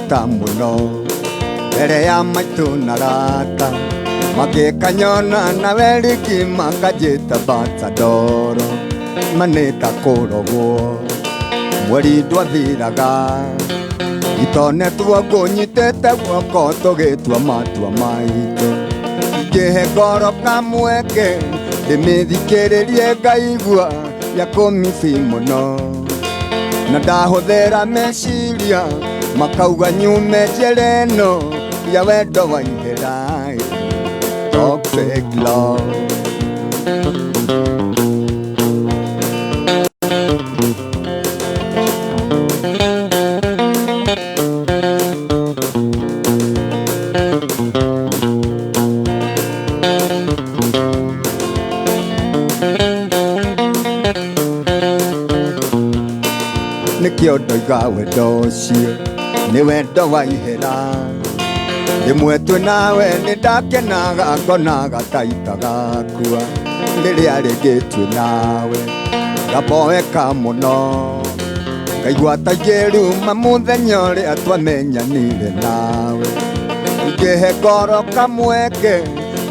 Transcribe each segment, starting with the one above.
Ngehĩta mũno mbere ya maitũ na rata magĩkanyona na weriki makanjĩta batadoro manĩta kũrogwo mweri ndwathiraga itonetwo ngũnyitĩte guoko tũgĩtua matua maitũ ingĩhe ngoro kamweke ndĩmĩthikĩrĩrie ngaigua ya kũmici mũno na ndahũthĩra meciria makauga nyume njĩra ĩno ya wendo wa ihera toxic love. Nĩkĩo ndoiga wendo ũcio nĩ wendo wa ihera rĩmwe twĩ nawe nĩ ndakenaga ngonaga ta itagakua rĩrĩa rĩngĩ twĩ nawe ngaboeka mũno ngaigua ta ingĩruma mũthenya ũrĩa twamenyanire nawe ingĩhe ngoro kamweke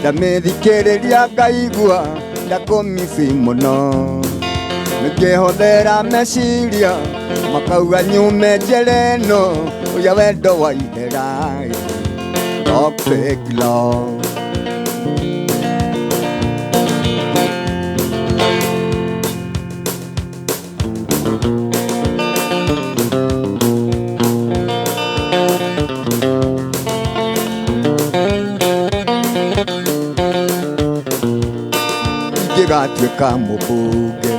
ndamĩthikĩrĩria ngaigua ndakũmici mũno ngĩhũthĩra meciria makauga nyume njĩra ĩno ya wendo wa ihera toxic love. Ingĩgatuĩka mũbunge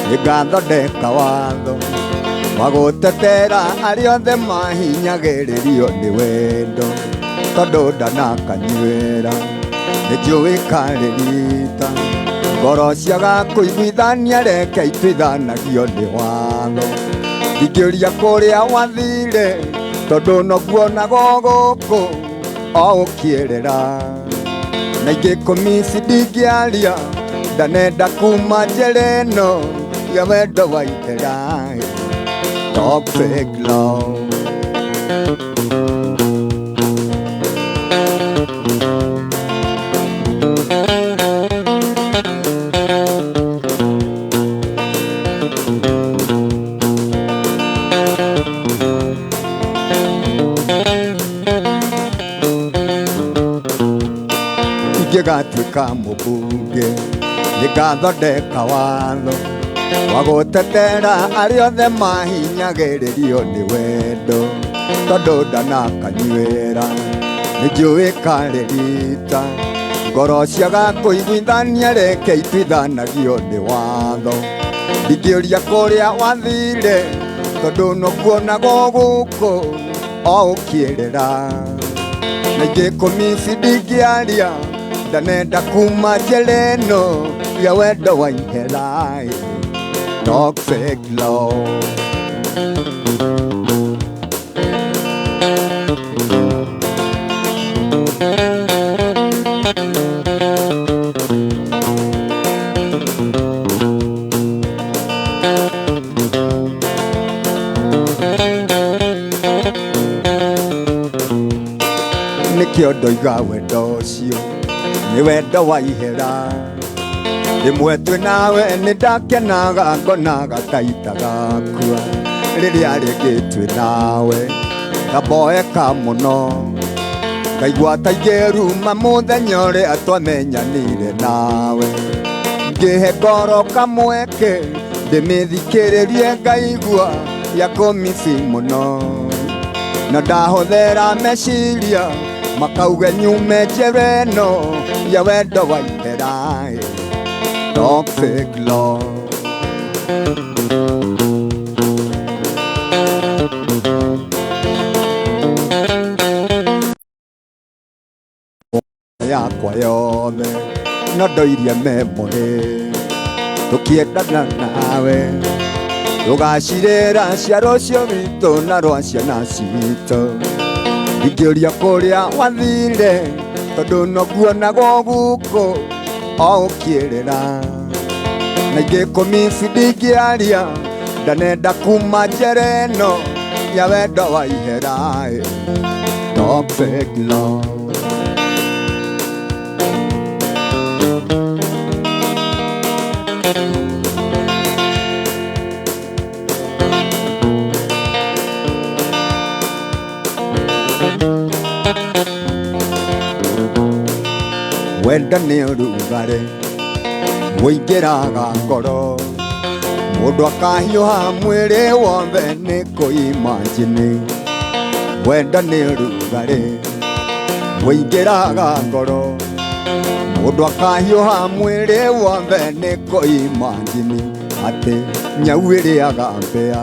nĩngathondeka watho wa gũtetera arĩa othe mahinyagĩrĩrio nĩ wendo tondũ ndanakanyuĩra nĩ njũĩ karĩ rita ngoro ciaga kũiguithania reke ituithanagio nĩ watho ndingĩũria kũrĩa wathire tondũ noguonago gũkũ o ũkĩerera na ingĩkũmici ndingĩaria ndanenda kuma njĩra ĩno ya wendo wa ihera toxic love. Ingĩgatuĩka mũbunge nĩngathondeka watho wa gũtetera arĩa othe mahinyagĩrĩrio nĩ wendo tondũ ndanakanyuĩra nĩ njũĩ karĩ rita ngoro ciaga kũiguithania reke ituithanagio nĩ watho ndingĩũria kũrĩa wathire tondũ noguonago gũkũ o ũkĩerera na ingĩkũmici ndingĩaria ndanenda kuma njĩra ĩno ya wendo wa ihera toxic love. Nĩkĩo ndoiga wendo ũcio nĩ wendo wa ihera rĩmwe twĩ nawe nĩ ndakenaga ngonaga ta itagakua rĩrĩa rĩngĩ twĩ nawe ngaboeka mũno ngaigua ta ingĩruma mũthenya ũrĩa twamenyanire nawe ngĩhe ngoro kamweke ndĩmĩthikĩrĩrie ngaigua ya kũmici mũno na ndahũthĩra meciria makauga nyume njĩra ĩno ya wendo wa ihera toxic love. Yakwa yothe no ndoirie memory tũkĩendana nawe tũgacirĩra cia rũciũ witũ na rwa ciana citũ ndingĩũria kũrĩa wathire tondũ noguonago gũkũ o ũkĩrĩra na ingĩkũmici ndingĩaria ndanenda kuma njĩra ĩno Ya wendo wa ihera Toxic love. Wenda nĩ ũrugarĩ mũingĩraga ngoro mũndũ akahiũha mwĩrĩ wothe nĩ kũimagine. Wenda nĩ ũrugarĩ mũingĩraga ngoro mũndũ akahiũha mwĩrĩ wothe nĩ kũimagine. Atĩ nyau ĩrĩaga mbĩa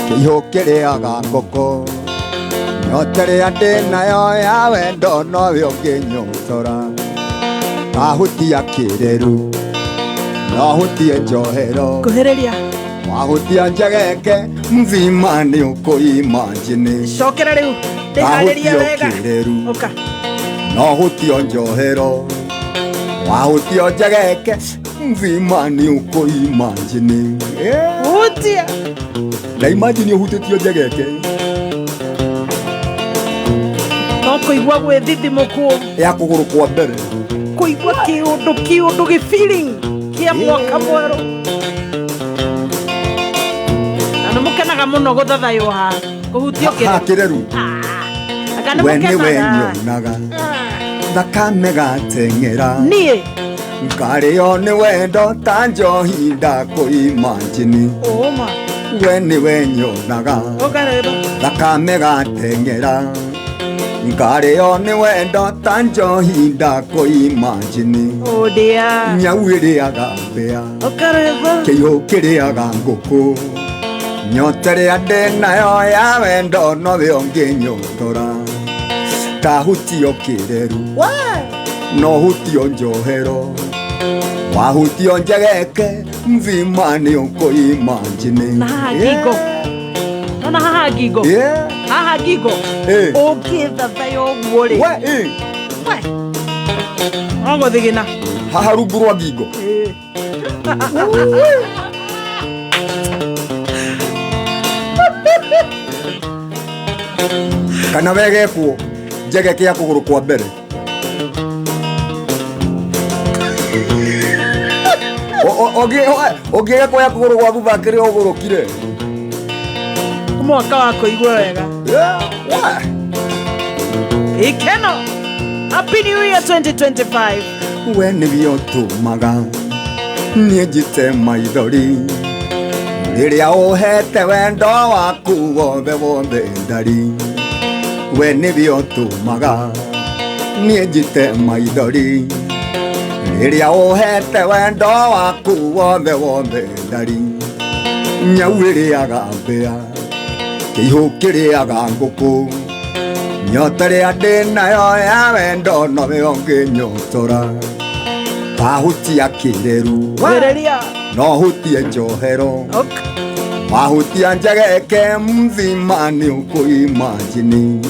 kĩihũ kĩrĩaga ngũkũ nyota ĩrĩa ndĩ nayo ya wendo nowe ũngĩnyotora. Wahutia kĩreru no hutie njohero Kuhĩrĩria. Wahutia njegeke mzima nĩ ũkũimagine. Cokera rĩu ndĩharĩrie Wahutia wega. kĩreru Ũka. no hutio njohero wahutio njegeke mzima nĩ ũkũimagine. Hutia. Na imagine ũhutĩtio njegeke No kũigua gwĩthithimũkwo ya kũgũrũ kwa mbere kũigua kĩũndũ kĩũndũ gĩ feeling kĩa mwaka mwerũ. Na nĩ mũkenaga mũno gũthathaywo haha kũhutio ha kĩreru. kĩreru. Anga nĩ We nĩwe mũkenaga. nyonaga thakame gateng'era Niĩ nkarĩo nĩ wendo ta njohi ndakũimagine. ũma We nĩwe nyonaga ũkareba thakame gateng'era nkarĩo nĩ wendo ta njohi ndakũimagine. ũndĩa Nyau ĩrĩaga mbĩa ũkareba kĩihũ kĩrĩaga ngũkũ nyota ĩrĩa ndĩ nayo ya wendo nowe ũngĩnyotora. Tahutio kĩreru no hutio njohero wahutio njegeke mzima nĩ ũkũimagine. Na haha ngingo nona haha ngingo haha ngingo ũngĩthathaya ũguo rĩ we no gũthigina. Haha rungu rwa ngingo. Kana wegekwo njegeke ya kũgũrũ kwa mbere. Ũngĩgekwo ya kũgũrũ gwa thutha kĩrĩa ũgũrũkire. Mwaka wa kũigua wega. Ikeno. Happy New Year 2025. We nĩwe ũtũmaga niĩ njite maithori rĩrĩa ũhete wendo waku wothe wothe ndari. We nĩwe ũtũmaga niĩ njite maithori rĩrĩa ũhete wendo waku wothe wothe ndari. Nyau ĩrĩaga mbĩa kĩihũ kĩrĩaga ngũkũ nyota ĩrĩa ndĩ nayo ya wendo nowe ũngĩnyotora. Wahutia kĩreru Kuhĩrĩria. no hutie njohero Ok. wahutia njegeke mzima nĩ ũkũimagine.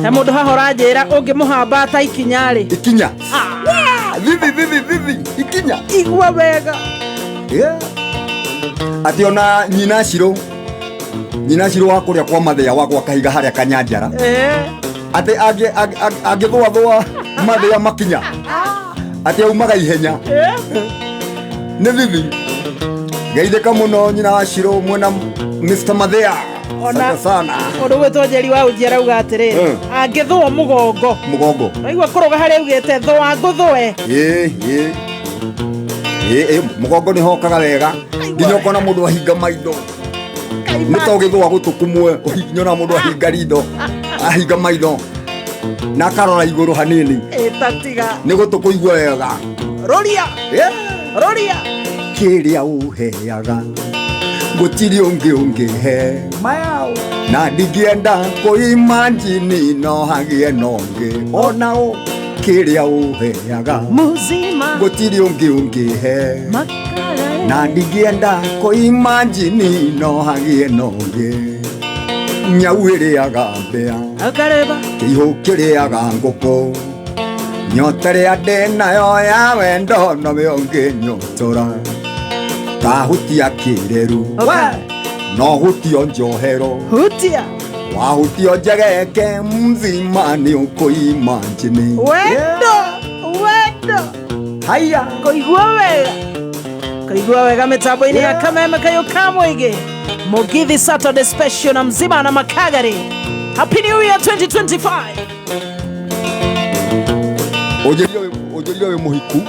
He mũndũ haha ũranjĩra ũngĩmũhamba ta ikinya rĩ. Ikinya. Thithi thithi thithi ikinya. Igua wega. Atĩ ona nyina Shiro nyina Shiro wa kũrĩa kwa Mathĩa wa gwa Kahiga harĩa Kanyanjara atĩ angĩthũathũa Mathĩa makinya atĩ aumaga ihenya. Nĩ thithi geithĩka mũno nyina wa Shiro mwena Mr. Mathĩa. Ona- Asante sana. Mũndũ ũgwĩtwo Njeri wa Ũnji arauga atĩrĩrĩ angĩthũo mũgongo Mũgongo waigua kũrũga harĩa augĩte thũa ngũthũe. Ĩ ĩ mũgongo nĩ hokaga wega nginya ũkona mũndũ ahinga maitho nĩ ta ũgĩthũa gũtũ kũmwe nyona mũndũ ahinga ritho ahinga maitho na akarora igũrũ hanini Ĩtatiga nĩ gũtũ kũigua wega. Rũria rũria Kĩrĩa ũheaga gũtirĩ ũngĩ ũngĩhe na ndingĩenda kũimagine no hagĩe na ũngĩ ona ũ kĩrĩa ũheaga muzima gũtirĩ ũngĩ ũngĩhe makara na ndingĩenda kũimagine no hagĩe na ũngĩ. Nyau ĩrĩaga mbĩa ũkareba kĩihũ kĩrĩaga ngũkũ nyota ĩrĩa ndĩ nayo ya wendo nowe ũngĩnyotora. Tahutia kĩreru Ũka. No hutio njohero. Hutia. Wahutio njegeke mzima nĩ ũkũima njini. Wendo. Wendo. Haya. Kũigua wega. Kũigua wega mĩtambo-inĩ ya Kameme Kayũ ka Mũingĩ. Mugithi Saturday Special na Mzima na Makagari. Happy New Year 2025. Ũnjĩrire wĩ mũhiku.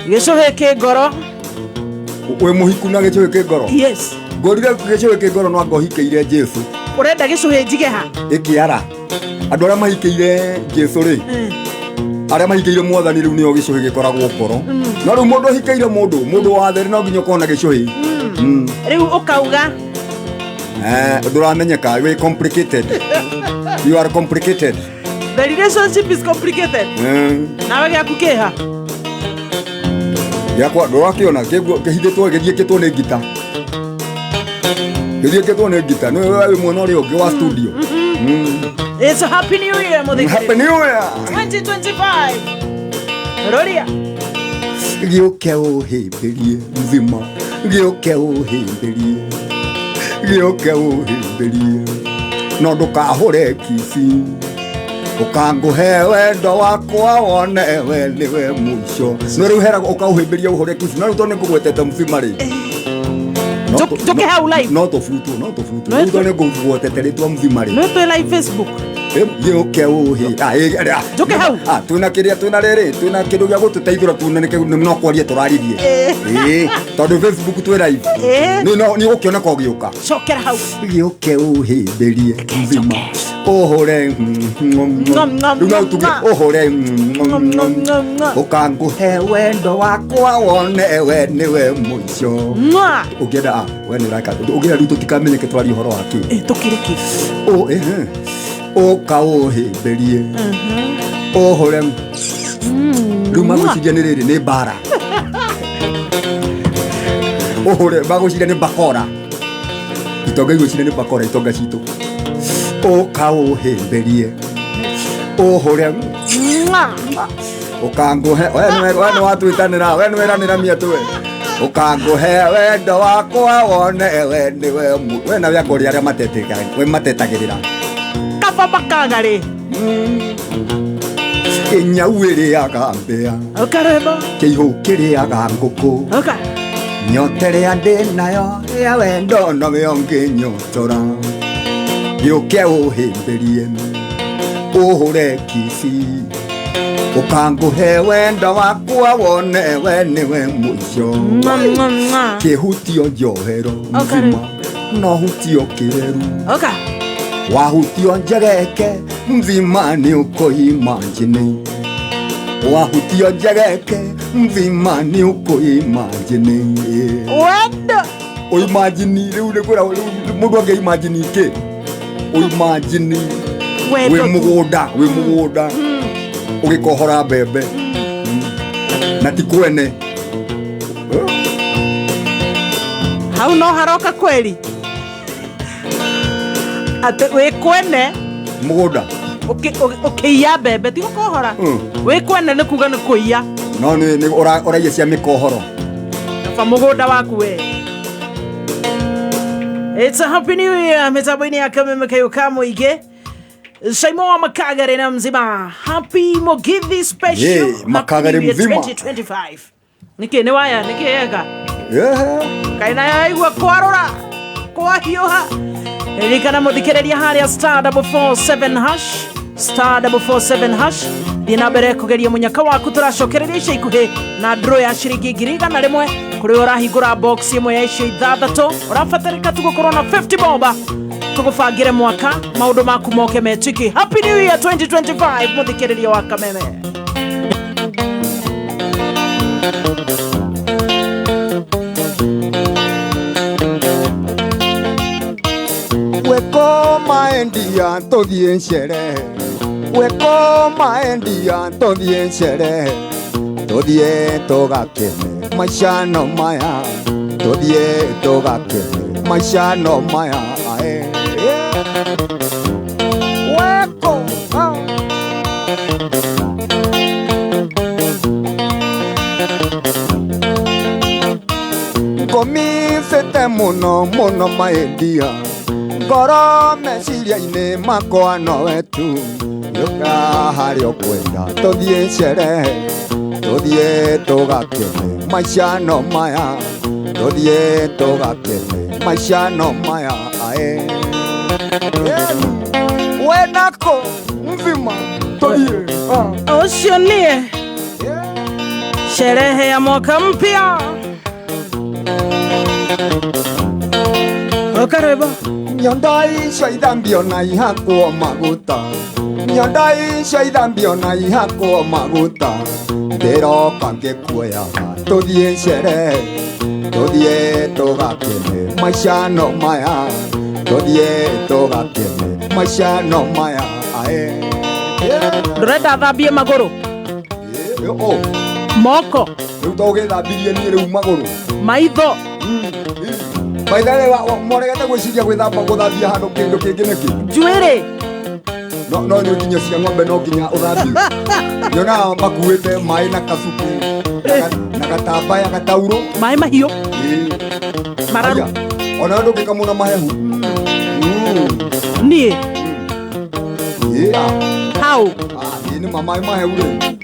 Gĩcũhĩ kĩ ngoro. Wĩ mũhiku na gĩcũhĩ kĩ ngoro? Yes. Ngorire gĩcũhĩ kĩ ngoro no anga ũhikĩire Jesũ. Ũrenda gĩcũhĩ njige ha? Ĩkĩara. Andũ arĩa mahikĩire Jesũ rĩ, arĩa mahikĩire mwathani rĩu nĩo gĩcũhĩ gĩkoragwo ngoro. No rĩu mũndũ ũhikĩire mũndũ wa therĩ no nginya ũkorwo na gĩcũhĩ. Rĩu ũkauga ndũramenyeka, wĩ complicated. You are complicated. The relationship is complicated. Nawe gĩaku kĩha? Gĩakwa ndũrakĩona kĩhithĩtwo gĩthiĩkĩtwo nĩ ngita. Gĩthiĩkĩtwo nĩ ngita. Nĩ wĩ mwena ũrĩa ũngĩ wa studio. It's a happy new year, mũthikĩrĩria. Happy new year. 2025. Roria. Gĩũke ũhĩmbĩrie mzima. Gĩũke ũhĩmbĩrie. Gĩũke ũhĩmbĩrie. No ndũkahũre kici. Ũkangũhe wendo wakwa wone we nĩwe mũico. No rĩu heragwo ũkaũhĩmbĩria ũhũre kici. No rĩu tondũ nĩngũgwetete mzima rĩ. Njoke hau live. No tũbutwo, no tũbutwo. Rĩu tondũ nĩngũgwetete rĩtwa mzima rĩ. No twĩ live Facebook. Gĩũke ũhĩ. Njoke hau. Twĩna kĩrĩa, twĩna rĩrĩ, twĩna kĩndũ gĩa gũtũteithũra tuone no kwaria tũraririe. Tondũ Facebook twĩ live. Nĩ ũgũkĩoneka ũgĩũka. Cokera hau. Gĩũke ũhĩmbĩrie mzima. Ũhũre rĩu no tuge ũhũre ũkangũhe wendo wakwa wone we nĩwe mũico. Ũngĩenda we nĩ ũreka ũngĩenda rĩu tũtikamenyeke twarie ũhoro wa kĩ. Tũkĩrĩ kĩ? Ũka ũhĩmbĩrie ũhũre rĩu magwĩciria nĩ rĩrĩ nĩ mbara. Ũhũre magwĩciria nĩ bakora. Itonga igwĩciria nĩ bakora itonga citũ. Ũka ũhĩmbĩrie ũhũre ũkangũhe we nĩ watwĩtanĩra we nĩ weranĩra mĩatũ we. Ũkangũhe wendo wakwa wone we nĩwe we nawe angorĩ arĩa matetagĩrĩra. Kaba Makagari. Kĩnyau ĩrĩaga mbĩa. Ũkaremba. Kĩihũ kĩrĩaga ngũkũ. Ũka. Nyota ĩrĩa ndĩ nayo ya wendo nowe ũngĩnyotora. Gĩũke ũhĩmbĩrie ũhũre kici. Ũkangũhe wendo wakwa wone we nĩwe mũico. Kĩhutio njohero mzima no hutio kĩreru. Ũka. Wahutio njegeke mzima nĩ ũkũima njini. Wahutio njegeke mzima nĩ ũkũima njini. Wendo. Ũimajini rĩu nĩ kwĩra mũndũ angĩimajini kĩ? Ũimajini wĩ mũgũnda, wĩ mũgũnda ũgĩkohora mbembe na ti kwene. Hau no haroka kweri. Atĩ wĩ kwene mũgũnda ũkĩiya mbembe ti gũkohora. Wĩ kwene nĩ kuga nĩ kũiya. No nĩ ũraiya cia mĩkohoro. Kaba mũgũnda waku we. It's a happy new year mĩtambo-inĩ ya Kameme Kayũ ka Mũingĩ. Saimo Makagari na Mzima. Happy Mugithi Special. Makagari mzima 2025. Nĩkĩ nĩ waya nĩkĩ ega? Kaĩ nayo yaigua kwarũra kwahiũha. Ririkana mũthikĩrĩria harĩa star 447 hash star 447 hash. Thiĩ na mbere kũgeria mũnyaka waku tũracokereria ica ikuhĩ na draw ya ciringi 100,000 kũrĩ ũrahingũra box ĩmwe ya icio ithathatũ. Ũrabatarĩka tu gũkorwo na 50 bob tũgũbangĩre mwaka maũndũ maku moke metwiki. Happy New Year 2025 mũthikĩrĩria wa Kameme. Weko maendia tũthiĩ sherehe. Weko maendia tũthiĩ sherehe. Tũthiĩ tũgakene maica no maya. Tũthiĩ tũgakene maica no maya. Weko ngomi sete Mũno mũno maendia ngoro meciria-inĩ makwa nowe tu yũka harĩa ũkwenda tũthiĩ sherehe tũthiĩ tũgakene maica no maya tũthiĩ tũgakene maica no maya ae wenako mzima tũthiĩ. Ũcio niĩ sherehe ya mwaka mpya ũkarwĩmbo. Nyondo icio ithambio na ihakwo maguta, nyondo icio ithambio na ihakwo maguta, ndĩroka ngĩkuoyaga tũthiĩ sherehe tũthiĩ tũgakene maica no maya tũthiĩ tũgakene maica no maya ae. Ndũrenda thambie magũrũ? Oh. Moko. Rĩu to ũgĩthambirie niĩ rĩu magũrũ. Maitho. By the way, moregete gwĩciria gwĩthamba gũthambia handũ kĩndũ kĩngĩ nĩkĩ? Njuĩrĩ. No no nĩ nginya cia ng'ombe no nginya ũthambie. Nyonaga makuĩte maĩ na kacuku na gatambaya gataurũ. Maĩ mahiũ. Ĩĩ. Mararu. Aya, ona ndũngĩkamũna mahehu. Niĩ. Ĩĩ. Hau. Ah, ĩĩ nĩ ma maĩ mahehu rĩ.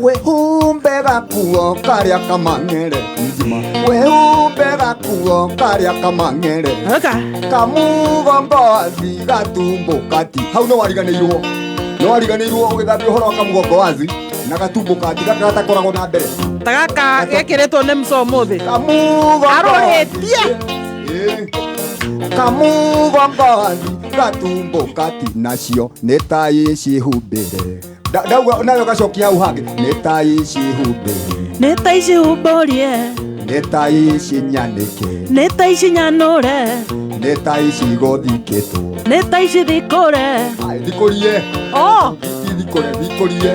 Wĩhumbe gakuo karĩa kamang'ere mzima, wĩhumbe gakuo karĩa kamang'ere Oka. Kamugongo wazi gatumbo kati. Hau no wariganĩirwo, no wariganĩirwo ũgĩthambia ũhoro wa kamugongo wazi na gatumbo kati gaka gatakoragwo na mbere. Ta gaka gekĩrĩtwo nĩ mco ũmũthĩ. Kamugongo Arũhĩtie. Ĩĩ. Kamugongo wazi gatumbo kati nacio nĩ tai cihumbĩre. Ndauga nawe ũgacokia hau hangĩ nĩ tai cihumbĩre. Nĩ tai cihumbũrie. Nĩ tai cinyanĩke. Nĩ tai cinyanũre. Nĩ tai cigũthikĩtwo. Nĩ tai cithikũre. Ai, thikũrie. Oh. Ti thikũre, thikũrie.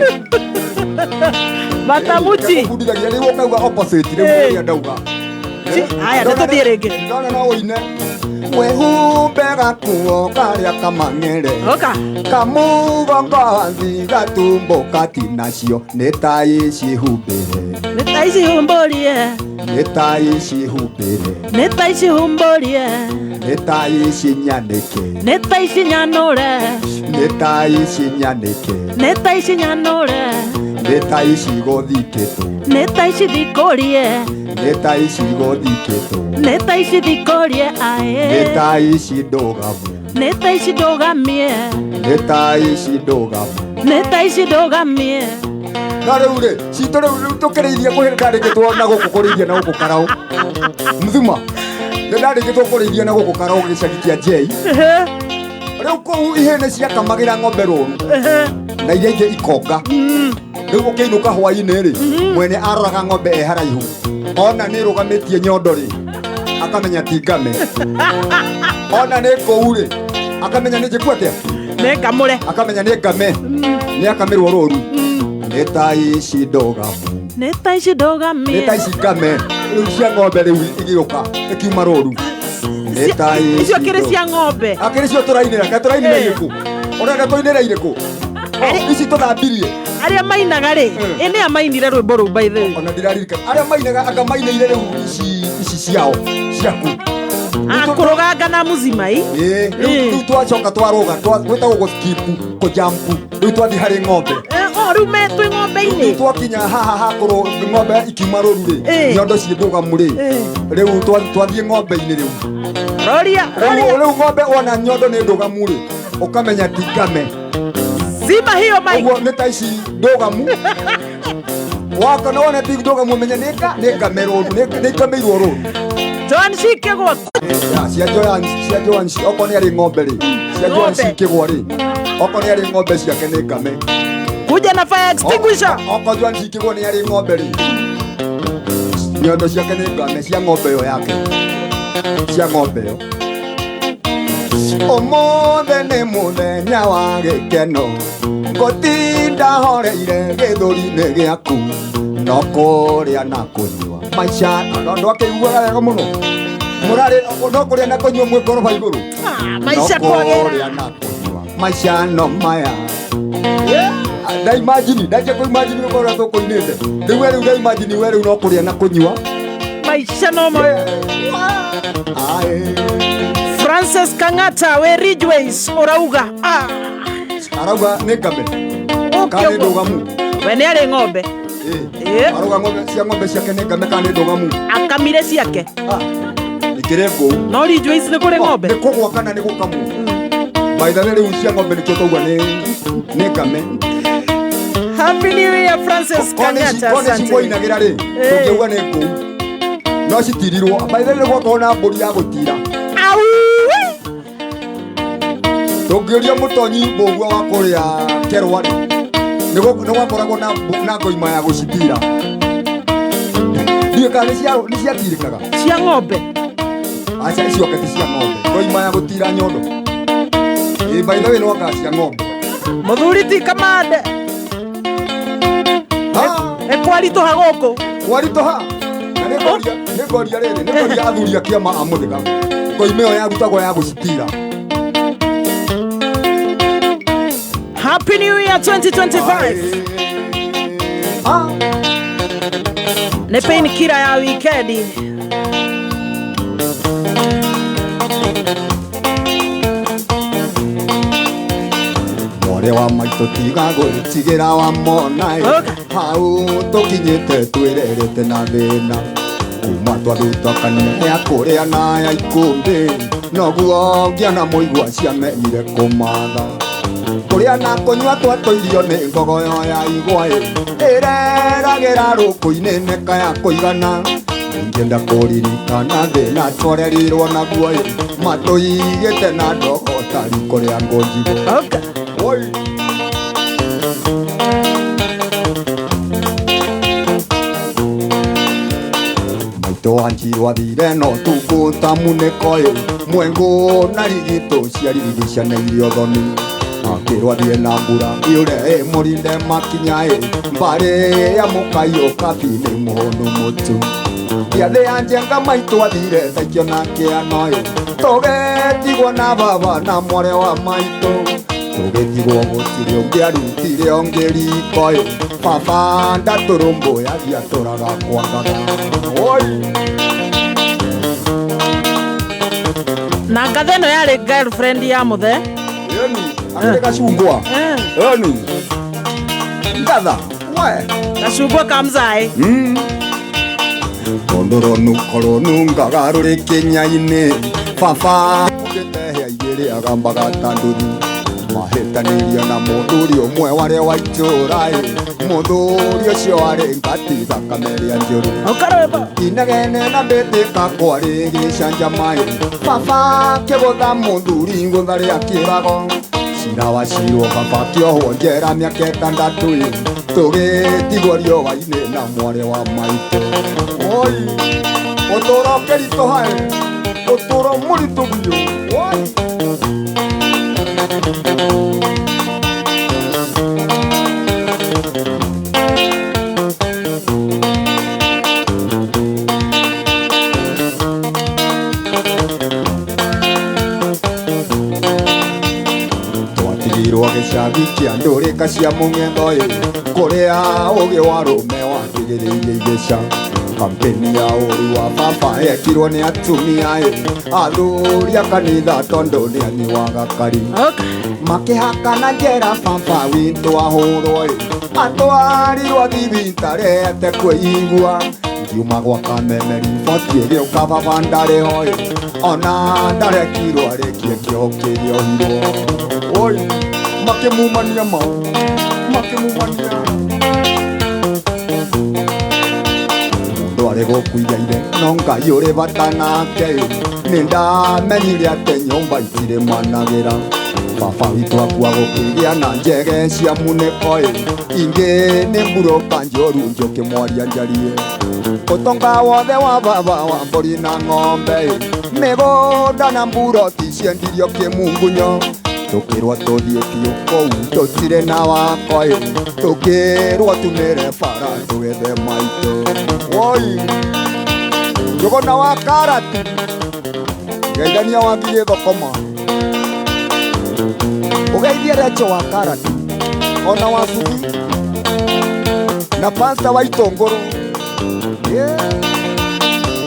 Matamuti. Bundithagia rĩu ũkauga opposite rĩu Ĩĩ. ũrĩa ndauga. Aya, nĩ tũthiĩ rĩngĩ. Ndona no ũine. Wĩhumbe gakuo karĩa kamang'ere. Oka. Kamugongo wazi gatumbo kati nacio nĩ tai cihumbĩre. Nĩ tai cihumbũrie. Nĩ tai cihumbĩre. Nĩ tai cihumbũrie. Nĩ tai cinyanĩke. Nĩ tai cinyanũre. Nĩ tai cinyanĩke. Nĩ tai cinyanũre. Nĩ tai cigũthikĩtwo. Nĩ tai cithikũrie. Nĩ tai cigũthikĩtwo. Nĩ tai cithikũrie ae. Nĩ tai cindũgamu. Nĩ tai cindũgamie. Nĩ tai cindũgamu. Nĩ tai cindũgamie. Na rĩu rĩ, citũ rĩu rĩu tũkĩrĩithia kũhĩrĩ ndarĩkĩtwo na gũkũ kũrĩithia na gũkũ karaũ. Mzima. Nĩ ndarĩkĩtwo kũrĩithia na gũkũ karaũ gĩcagi kĩa Njei. Rĩu kũu ihĩĩ nĩ ciakamagĩra ng'ombe rũru. Na iria ingĩ ikonga. Rĩu ũkĩinũka hwaĩ-inĩ rĩ, mwene aroraga ng'ombe e haraihu. Ona nĩ ĩrũgamĩtie nyondo rĩ, akamenya ti ngame. Ona nĩ kũu rĩ, akamenya nĩ njĩku atĩa? Nĩ ngamũre. Akamenya nĩ ngame. Nĩ akamĩrwo rũru. Nĩ tai ici ndũgamu. Nĩ tai ici ndũgamie. Nĩ tai ici ngame. Rĩu cia ng'ombe rĩu igĩũka, ikiuma rũru. Nĩ tai ici Icio kĩrĩ cia ng'ombe. Akĩrĩ cio tũrainĩra, kaĩ tũrainĩra irĩkũ? Ũrenda tũinĩre irĩkũ? Ici tũthambirie. Arĩa mainaga rĩ, ĩ nĩ a mainire rwĩmbo rũu by the way. Ona ndiraririkana. Arĩa mainaga anga mainĩire rĩu ici ciao, ciaku. Kũrũganga na muzima ĩ. Ĩ, rĩu twacoka twarũga, gwĩtagwo gũskipu, kũjampu. Rĩu twathiĩ harĩ ng'ombe. O, rĩu me twĩ ng'ombe-inĩ. Rĩu twakinya haha ha kũrũ ng'ombe ikiuma rũru rĩ, nyondo ciĩ ndũgamu rĩ. Rĩu twathiĩ ng'ombe-inĩ rĩu. Roria, roria. Rĩu ng'ombe wona nyondo nĩ ndũgamu rĩ, ũkamenya ti ngame. Zima hiyo mic. Ũguo nĩ ta ici ndũgamu. Waka no wone ti ndũgamu ũmenye nĩ ngame rũru, nĩ ngameirwo rũru. Joan Cikĩgwa. Ya, cia Joan, cia Joan, okorwo nĩ arĩ ng'ombe rĩ, cia Joan Ng'ombe. Cikĩgwa rĩ, okorwo nĩ arĩ ng'ombe ciake nĩ ngame. Kuja na fire extinguisher. Okorwo Joan Cikĩgwa nĩ arĩ ng'ombe rĩ, nyondo ciake nĩ ngame, cia ng'ombe ĩyo yake. Cia ng'ombe ĩyo. Ũmũthĩ nĩ mũthenya wa gĩkeno, ngũtinda horeire gĩthũri-inĩ gĩaku, no kũrĩa na kũnyua maica. No ndwakĩiguaga wega mũno. Mũrarĩ, no kũrĩa na kũnyua mwĩ ngoroba igũrũ. Maica No kwagĩra. kũrĩa na kũnyua maica no maya. Ndaimagine, ndanjia kũimagine ũkorwo ũrĩa tũkũinĩte. Rĩu we rĩu ndaimagine we rĩu no kũrĩa na kũnyua. Maica Maisha no Francis Kang'ata we Ridgeways ũrauga arauga nĩ ngame kana nĩ ndũgamu. We nĩ arĩ ng'ombe. Arauga ng'ombe cia ng'ombe ciake nĩ ngame kana nĩ ndũgamu. Akamire ciake. Ikĩrĩ ngũu. No Ridgeways nĩ kũrĩ ng'ombe. Nĩ kũgwa kana nĩ gũkamwo. By the way rĩu cia ng'ombe nĩkĩo twauga nĩ ngame. Happy New Year Francis Kang'ata. Kone cimũinagĩra rĩ tũngĩuga nĩ ngũu. No citirirwo. By the way nĩ gwakorwo na mbũri ya gũtira. Tũngĩũria mũtonyi mbũgua wa kũrĩa Kerwa rĩ nĩ gwakoragwo na ngoima ya gũcitira. Ndiũĩ kana nĩ ciatirĩkaga. Cia ng'ombe. Aca icio ti cia ng'ombe. Ngoima ya gũtira nyondo. Ĩ by the way no anga cia ng'ombe. Mũthuri ti Kamande. Nĩ kwaritũha gũkũ. Kwaritũha. Na nĩ ngoria rĩrĩ nĩ ngoria athuri a kĩama a Mũthĩga. Ngoima ĩyo yarutagwo ya gũcitira. Happy New Year 2025. Nĩ pain killer ya wikendi. Mwarĩ wa maitũ tiga gwĩtigĩra wa mona hau tũkinyĩte twĩrerete na thĩna kuma twathutũkanire ya kũrĩa na ya ikũmbĩ noguo ngĩona mũigua ciamenyire kũmatha kũrĩa na kũnyua twatũirio nĩ ngogoyo ya igwa ĩreragĩra rũkũ-inĩ nĩka ya kũigana ingĩenda kũririkana thĩna twarerirwo naguo matũigĩte na ndogo ta riko rĩa ngũnjigũ. Oi. Maitũ wanjirwo athire no tukũ ta munĩko mwengu na rigitũ ciaririgicanĩirio thoni akĩrwo athiĩ na mbura yure mũrinde makinya mbarĩ ya mũkaiyũ kabi nĩ mũhũnũ mũtu gĩathĩ ya njenga maitũ athire thaikio na kĩano tũgĩtigwo na baba na mwarĩ wa maitũ tũgĩtigwo gũtirĩ ũngĩ arutire ũngĩ riko baba ndatũrũmbũyagia atũraga kwangaga. Oi. Na ngatha ĩno yarĩ girlfriend ya mũthe. Ĩni akĩrĩ gacungwa. Ĩni ngatha we gacungwa ka mzaĩ. Tondũ rũnũko rũnungaga rũrĩ kĩnya-inĩ baba ũkĩte hĩa igĩrĩ agambaga ta nduthi mahĩtanĩirio na mũthuri ũmwe warĩ wa itũũra mũthuri ũcio warĩ ngati thakame ĩrĩa njũru inegene na mbĩtĩka kwarĩ gĩcanjama baba kĩgũtha mũthuri gũtha rĩa kĩrago cira wacirwo baba kĩohwo njera mĩaka ĩtandatũ tũgĩtigwo riũa-inĩ na mwarĩ wa maitũ. Oi ũtũũro ũkĩritũha ũtũũro mũritũ biũ. Oi. Twatigirwo gĩcagi kĩa ndũrĩka cia mũng'etho kũrĩa ũgĩ wa rũme watigĩrĩirie igĩca kampeni ya ũru wa baba yekirwo nĩ atumia athuri a kanitha tondũ nĩ anyuaga kari makĩhakana njera baba witũ ahũrwo atwarirwo thibitarĩ atekwĩigua ngiuma gwa Kameme riboti ĩgĩũka baba ndarĩ ho ona ndarekirwo arĩkie kĩoho kĩrĩa ohirwo. Oi makĩmumania ma makĩmumania mũndũ arĩ gũkuiga ithe no Ngai ũrĩ bata nake nĩ ndamenyire atĩ nyũmba itirĩ managĩra baba witũ akua gũkĩgĩa na njege cia munĩko ingĩ nĩ mburũka njũru njũkĩ mwaria njarie ũtonga wothe wa baba wa mbũri na ng'ombe mĩgũnda na mburoti ciendirio kĩmungunyo tũkĩrwo tũthiĩ biũ kũu tũtirĩ na wako tũkĩrwo tumĩre bara tũgethe maitũ. Oi njũgũna wa karati geithania wa ngigĩ thũkũma ũgeithie Recho wa karati ona wa cubi na pasta wa itũngũrũ.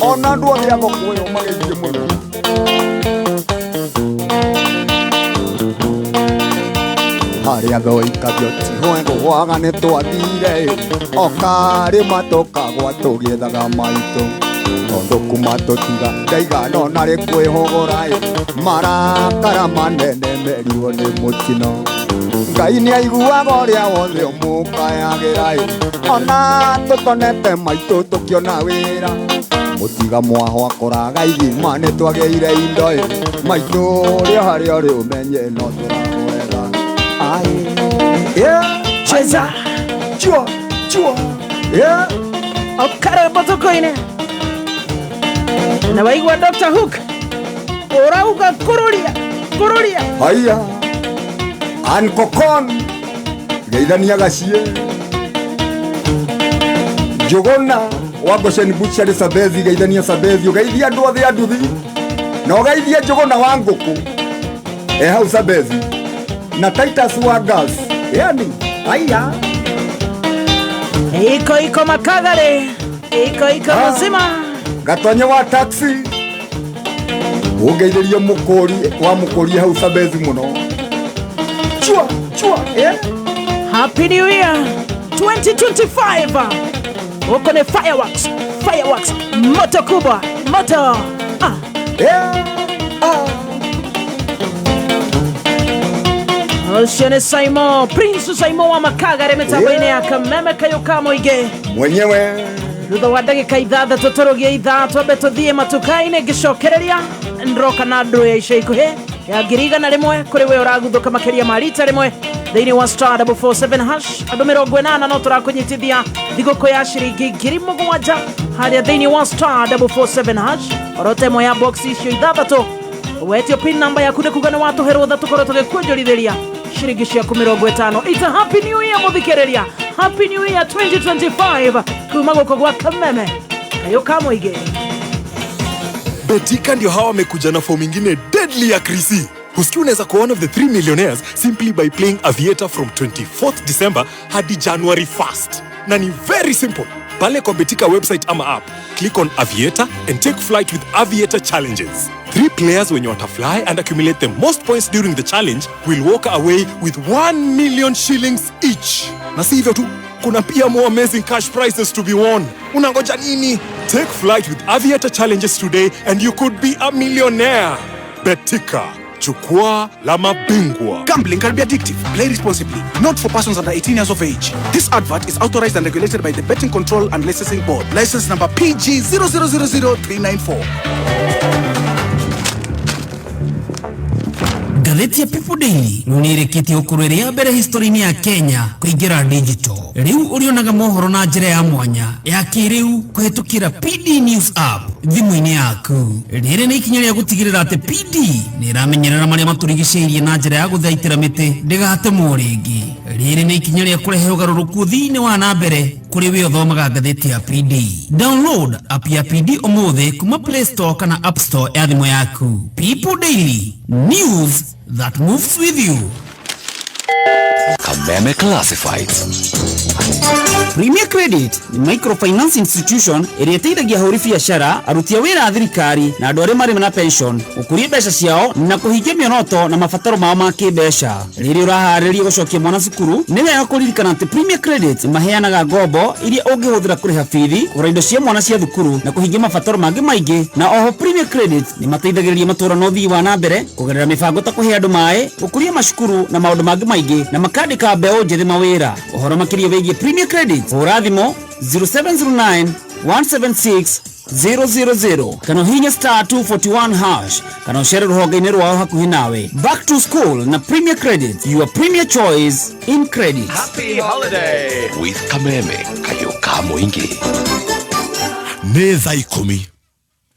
Ona andũ othe a thoko ĩyo mageithie mũno. Harĩa thoikagio tihwegũgwaga nĩ twathire okarĩma tũkagwa tũgĩethaga maitũ tondũ kuma tũtiga ndaigana ona rĩ kwĩhũgũra marakara manene merirwo nĩ mũtino. Ngai nĩ aiguaga ũrĩa wothe ũmũkayagĩra ona tũtonete maitũ tũkĩona wĩra mũtiga mwaho akoraga ithima nĩ twagĩire indo maitũ ũrĩa harĩa ũrĩ ũmenye no tũragwetha. Ai yeah. Cheza. Chua chua yeah. Okare botokoine na waigua Dr. Hook urauga kururia kururia. Haya ankokon geithania gacie Njũgũna wa Goshen Butchery Sabezi geithania Sabezi ũgeithia andũ othe a nduthi na ũgeithie Njũgũna wa ngũkũ e hau Sabezi na Titus wa gas yani haya iko iko makagare iko iko muzima Gatonye wa taxi ũngeithĩrie mũkũri wa mũkũri hau Sabezi mũno. Chua chua eh. Happy New Year 2025. Huko ni fireworks, fireworks, moto kubwa, moto. Ah. Yeah. Ah. Ũcio nĩ Simon, Prince Simon wa Makagare mĩtambo-inĩ ya Kameme Kayũ Mũingĩ mwenyewe. Thutha wa ndagĩka 6 tũrũgie ithaa twambe tũthiĩ matuka-inĩ ngĩcokereria ndroka na ndũ ya ica ikuhĩ ya 100,000 kũrĩ we ũraguthũka makĩria ma rita rĩmwe thĩinĩ wa star 447 hash andũ 80 no tũrakũnyitithia thigũkũ ya ciringi 7,000 harĩa thĩinĩ wa star 447 hash orote ĩmwe ya box icio 6 wetio pin namba yaku nĩ kuga nĩ watũhe rũtha tũkorwo tũgĩkuonjorithĩria ciringi ciaku 50. It's a happy new year mũthikĩrĩria. Happy New Year 2025 kuma gũkũ gwa Kameme Kayũ ka Mũingĩ. Betika ndio hawa wamekuja na fomu ingine deadly ya Krisi. Husikii unaweza kuwa one of the 3 millionaires simply by playing Aviator from 24th December hadi January 1st. Na ni very simple. Pale kwa Betika website ama app, click on Aviator and take flight with Aviator challenges. 3 players wenye watafly and accumulate the most points during the challenge will walk away with 1 million shillings each. Na si hivyo tu, kuna pia more amazing cash prizes to be won. Unangoja nini? Take flight with Aviator challenges today and you could be a millionaire. Betika, jukwaa la mabingwa. Gambling can be addictive. Play responsibly. Not for persons under 18 years of age. This advert is authorized and regulated by the Betting Control and Licensing Board. License number PG 0000394. Ngathĩti ya People Daily rĩu nĩ ĩrĩkĩtie gũkorwo ĩrĩ ya mbere history-inĩ ya Kenya kũingĩra digital. Rĩu ũrĩonaga mohoro na njĩra ya mwanya ya kĩrĩu kũhĩtũkĩra PD News app thimũ-inĩ yaku. Rĩrĩ nĩ ikinya rĩa gũtigĩrĩra atĩ PD nĩ ĩramenyerera marĩa matũrigicĩirie na njĩra ya gũthaitĩra mĩtĩ ndĩgatemwo rĩngĩ. Rĩrĩ nĩ ikinya rĩa kũrehe ũgarũrũku thĩinĩ wa na mbere kũrĩ we ũthomaga ngathĩti ya PD. Download app ya PD ũmũthĩ kuma Play Store kana App Store ya thimũ yaku. People Daily, news that moves with you. Kameme Classifieds. Premier Credit ni microfinance institution ĩrĩa ĩteithagia ahũri biacara, aruti a wĩra a thirikari na andũ arĩa marĩ na pension gũkũria mbeca ciao na kũhingia mĩoroto na mabataro mao ma kĩmbeca. Rĩrĩa ũraharĩria gũcokia mwana cukuru, nĩ wega kũririkana atĩ Premier Credit maheanaga ngombo iria ũngĩhũthĩra kũrĩha bithi, kũgũra indo cia mwana cia thukuru na kũhingia mabataro mangĩ maingĩ. Na oho Premier Credit nĩ mateithagĩrĩria matũũra na ũthii wa na mbere kũgerera mĩbango ta kũhe andũ maĩ, gũkũria macukuru na maũndũ mangĩ maingĩ, na makandĩka mbeũ njĩthĩ mawĩra. Ũhoro makĩria wĩgiĩ Premier Credit, hũra thimũ 0709 176 000 kana ũhihinye star 241 hash kana ũcere rũhonge-inĩ rwao hakuhĩ nawe. Back to school na Premier Credit, your premier choice in credit. Happy holiday with Kameme Kayũ ka Mũingĩ. Nĩ thaa 10.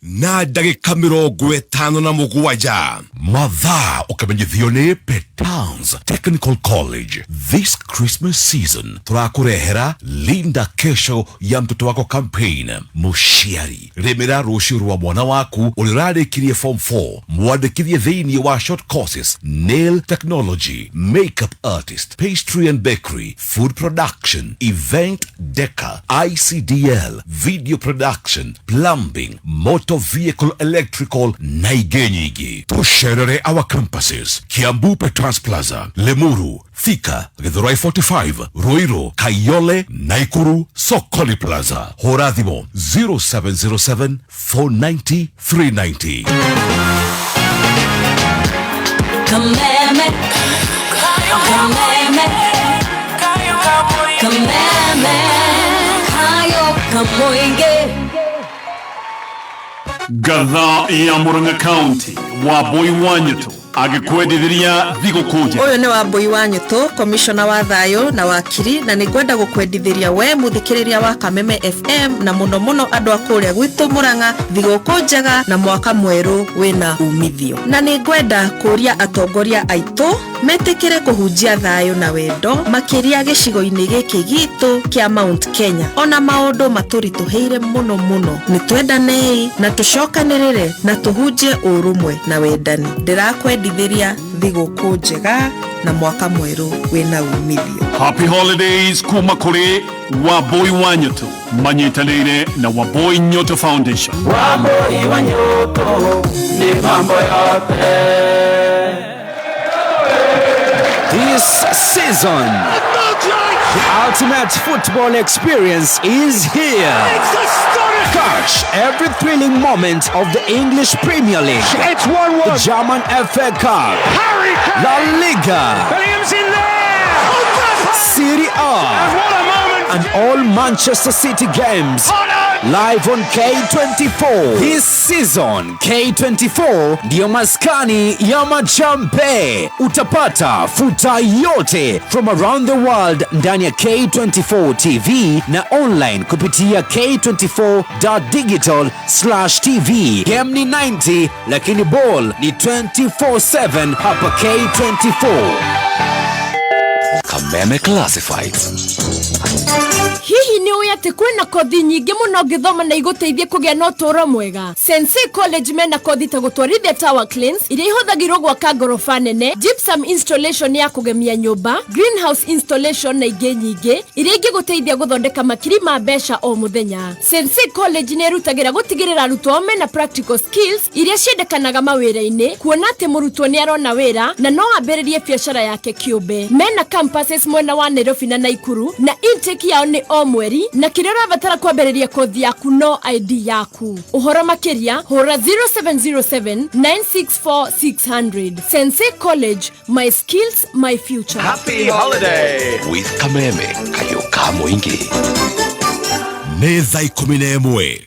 Na ndagĩka 57. Mathaa ũkamenyithio nĩ Petans Technical College. This Christmas season tũrakũrehera Linda Kesho ya Mtoto Wako campaign. Mũciari, rĩmĩra rũciũ rwa mwana waku ũrĩa ũrarĩkirie form 4, mwandĩkithie thĩinĩ wa short courses: nail technology, makeup artist, pastry and bakery, food production, event decor, ICDL, video production, plumbing, motor vehicle electrical na ingĩ nyingĩ. Tũcerere our campuses: Kiambu Petras Plaza, Limuru, Thika, Githurai 45, Ruiru, Kayole, Naikuru, Sokoli Plaza. Hũra thimũ 0707 490 390. Kameme, kameme, kameme, kayo kamoinge. Ngatha ya Murang'a County, Wambui wa Nyutu agĩkwendithĩria thigũkũ njega. Ũyũ nĩ Wambui wa Nyũtũ, komishona wa thayũ na wakiri, na nĩ ngwenda gũkwendithĩria we mũthikĩrĩria wa Kameme FM, na mũno mũno andũ a kũrĩa gwitũ Mũrang'a, thigũkũ njega na mwaka mwerũ wĩna umithio. Na nĩ ngwenda kũria atongoria aitũ metĩkĩre kũhunjia thayũ na wendo makĩria gĩcigo-inĩ gĩkĩ gitũ kĩa Mount Kenya. Ona maũndũ matũritũhĩire mũno mũno, nĩ twendanei na tũcokanĩrĩre na tũhunjie ũrũmwe na wendani. Ndĩrakwendithĩria thigũkũ njega na mwaka mwerũ wĩna umithio. Happy holidays kuma kũrĩ Wambui wa Nyutu manyitanĩire na Wambui Nyutu Foundation. Wambui wa Nyutu ni mambo yote. This season, the ultimate football experience is here. Catch every thrilling moment of the English Premier League. It's 1-1. The German FA Cup. Harry Kane. La Liga. Bellingham's in there. Serie A. And what a moment. And all Manchester City games. Live on K24. This season, K24 ndiyo maskani ya machampe. Utapata futa yote from around the world ndani ya K24 TV na online kupitia k24.digital/tv. Game ni 90 lakini ball ni 24/7 hapa K24. Kameme Classifieds. Hihi nĩ ũĩ atĩ kwĩna kothi nyingĩ mũno ũngĩthoma na igũteithie kũgĩa na ũtũũro mwega? Sensei College mena kothi ta gũtwarithia tower cranes iria ihũthagĩrwo gwaka ngoroba nene, gypsum installation ya kũgemia nyũmba, greenhouse installation na ingĩ nyingĩ iria ingĩgũteithia gũthondeka makiri ma mbeca o mũthenya. Sensei College nĩ ĩrutagĩra gũtigĩrĩra arutwo ao mena practical skills iria ciendekanaga mawĩra-inĩ, kuona atĩ mũrutwo nĩ arona wĩra na no ambĩrĩrie biacara yake kĩũmbe. Mena campuses mwena wa Nairobi na Naikuru, na intake yao nĩ o mweri, na kĩrĩa ũrabatara kwambĩrĩria kothi yaku no ID yaku. Ũhoro makĩria hũra 0707 964 600. Sensei College, my skills, my future. Happy holiday with Kameme kayo ka mũingĩ. Nĩ thaa 11.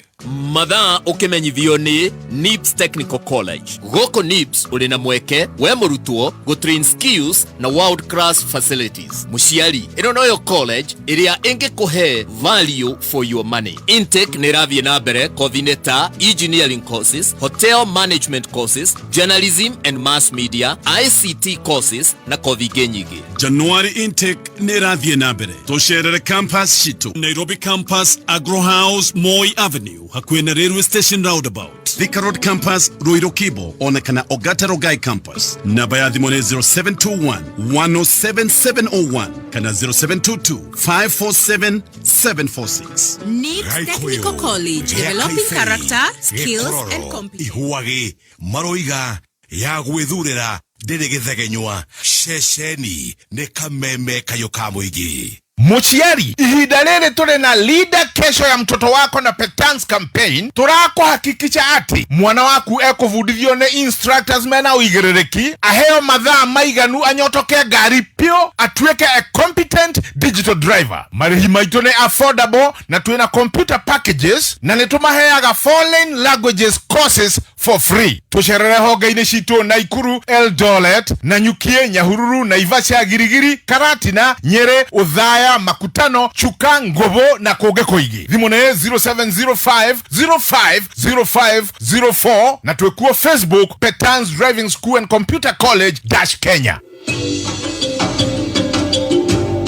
Mathaa ũkĩmenyithio nĩ NIPS Technical College. Gũkũ NIPS ũrĩ na mweke we mũrutwo gũtrain skills na world class facilities. Mũciari, ĩno noyo college ĩrĩa ĩngĩkũhe value for your money. Intake nĩ ĩrathiĩ na mbere kothi-inĩ ta engineering courses, hotel management courses, journalism and mass media, ICT courses na kothi ingĩ nyingĩ. January intake nĩ ĩrathiĩ na mbere. Tũcerere campus citũ: Nairobi campus, Agro House, Moi Avenue, hakuhĩ na railway station roundabout; Thika Road campus, Ruiru Kibo, ona kana Ogata Rogai campus. Namba ya thimũ nĩ 0721 107701 kana 0722 547 746. NIPS Technical College, developing character, skills, and competence. Ihuagi maroiga ya gwĩthurĩra ndĩrĩ gĩthegenywa. Ceceni nĩ Kameme kayũ ka mũingĩ. Muciari, ihinda rĩrĩ tũrĩ na Linda Kesho ya Mtoto Wako na Petans campaign. Tũrakũhakikisha atĩ mwana waku ekũbundithio nĩ instructors mena ũigĩrĩrĩki, aheo mathaa maiganu, anyotoke ngari piũ, atuĩke a competent digital driver. Marĩhi maitũ nĩ affordable na twĩna computer packages na nĩ tũmaheaga foreign languages. courses for free. Tũcerere honge-inĩ citũ Naikuru, Eldoret, Nanyukie, Nyahururu, Naivasha, Girigiri, Karatina, Nyeri, Othaya, Makutano, Chuka, Ngobo na kũngĩ kũingĩ. Thimũ nĩ 0705 050504 na twĩkuo Facebook Petans Driving School and Computer College dash Kenya.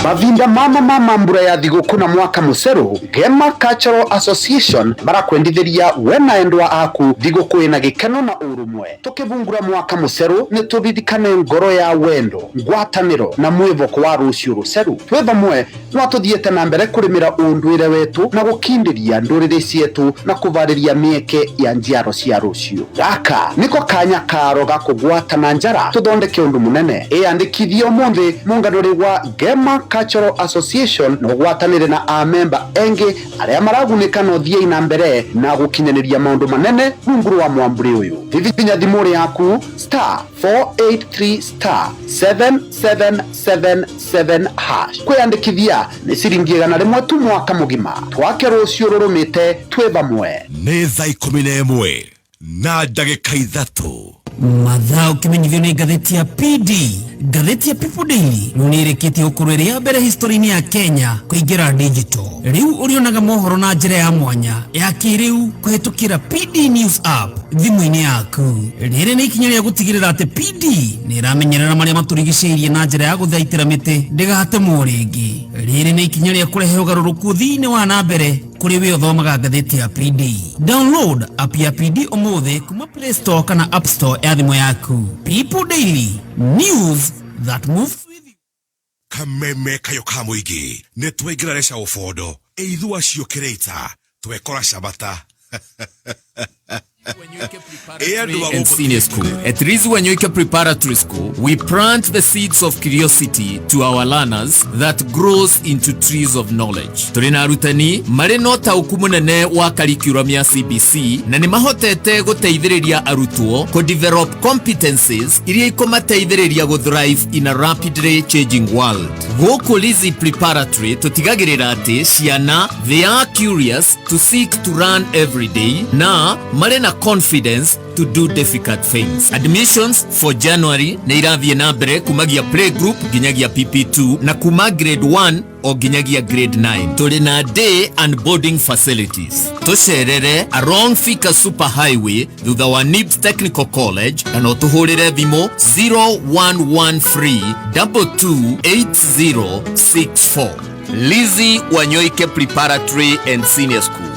Mavinda mama mama mbura ya thigũkũ na mwaka mũcerũ, Gema Cultural Association barakwendithĩria we na endwa aku thigũkũ ĩna gĩkeno na ũrũmwe. Tũkĩvungura mwaka mũcerũ nĩ tũririkane ngoro ya wendo, ngwatanĩro na mwĩvoko wa rũciũ rũceru. Twĩ vamwe no tũthiĩte na mbere kũrĩmĩra ũndũire wetu na gũkindĩria ndũrĩrĩ cietu na kũvarĩria mĩeke ya njiaro cia rũciũ. Gaka nĩko kanya karo ga kũgwatana njara tũthondeke ũndũ mũnene. Ĩyandĩkithie ũmũthĩ mũnganũrĩ wa Gema Cultural Association na ũgwatanĩre na amemba engĩ arĩa maragunĩka na ũthiĩ na mbere na gũkinyanĩria maũndũ manene rungu rwa mwambũrĩ ũyũ. Hihinya thimũ yaku star 483 star 7777 hash. Kwĩyandĩkithia nĩ ciringi 100 tu mwaka mũgima. Twake rũciũ rũrũmĩte twĩ vamwe. Nĩ thaa 11:03. Mathaa ũkĩmenyithio nĩ ngathĩti ya PD. Ngathĩti ya People Daily rĩu nĩ ĩrĩkĩtie gũkorwo ĩrĩ ya mbere history-inĩ ya Kenya kũingĩra digital. Rĩu ũrĩonaga mohoro na njĩra ya mwanya ya kĩrĩu kũhĩtũkĩra PD News app thimũ-inĩ yaku. Rĩrĩ nĩ ikinya rĩa gũtigĩrĩra atĩ PD nĩ ĩramenyerera marĩa matũrigicĩirie na njĩra ya gũthaitĩra mĩtĩ ndĩgatemwo rĩngĩ. Rĩrĩ nĩ ikinya rĩa kũrehe ũgarũrũku thĩinĩ wa na mbere kũrĩ we ũthomaga ngathĩti ya PD. Download app ya PD ũmũthĩ kuma Play Store kana App Store ya thimũ yaku. People Daily, news that moves with you. Kameme kayo ka mũingĩ nĩ twaingĩra reca ũbondo ĩithua ciũkĩrĩta twekora cabata. And Senior School. At Rizu Wanyoike Preparatory School, we plant the seeds of curiosity to our learners that grows into trees of knowledge. Tũrĩ na arutani marĩ na ũtaũku mũnene wa curriculum ya CBC na nĩ mahotete gũteithĩrĩria arutwo kũ develop competencies iria ikũmateithĩrĩria gũ thrive in a rapidly changing world. Gũkũ Lizzy Preparatory tũtigagĩrĩra atĩ ciana they are curious to seek to learn every day na marĩ na confidence to do difficult things. Admissions for January nĩ irathiĩ na mbere kumagia playgroup nginyagia PP2 na kuma grade 1 o nginyagia grade 9. Tũrĩ na day and boarding facilities. Tũcerere along Thika Super Highway thutha wa NIBS Technical College na no tũhũrĩre thimũ 0113 228064. Lizzy Wanyoike Preparatory and Senior School,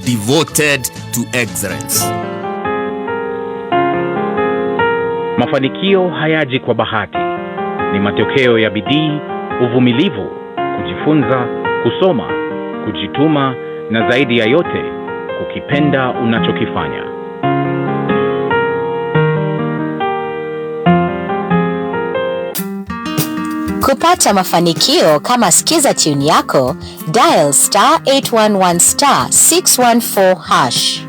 devoted to excellence. Mafanikio hayaji kwa bahati. Ni matokeo ya bidii, uvumilivu, kujifunza, kusoma, kujituma na zaidi ya yote, kukipenda unachokifanya. Kupata mafanikio kama Skiza tune yako, dial star 811 star 614 hash.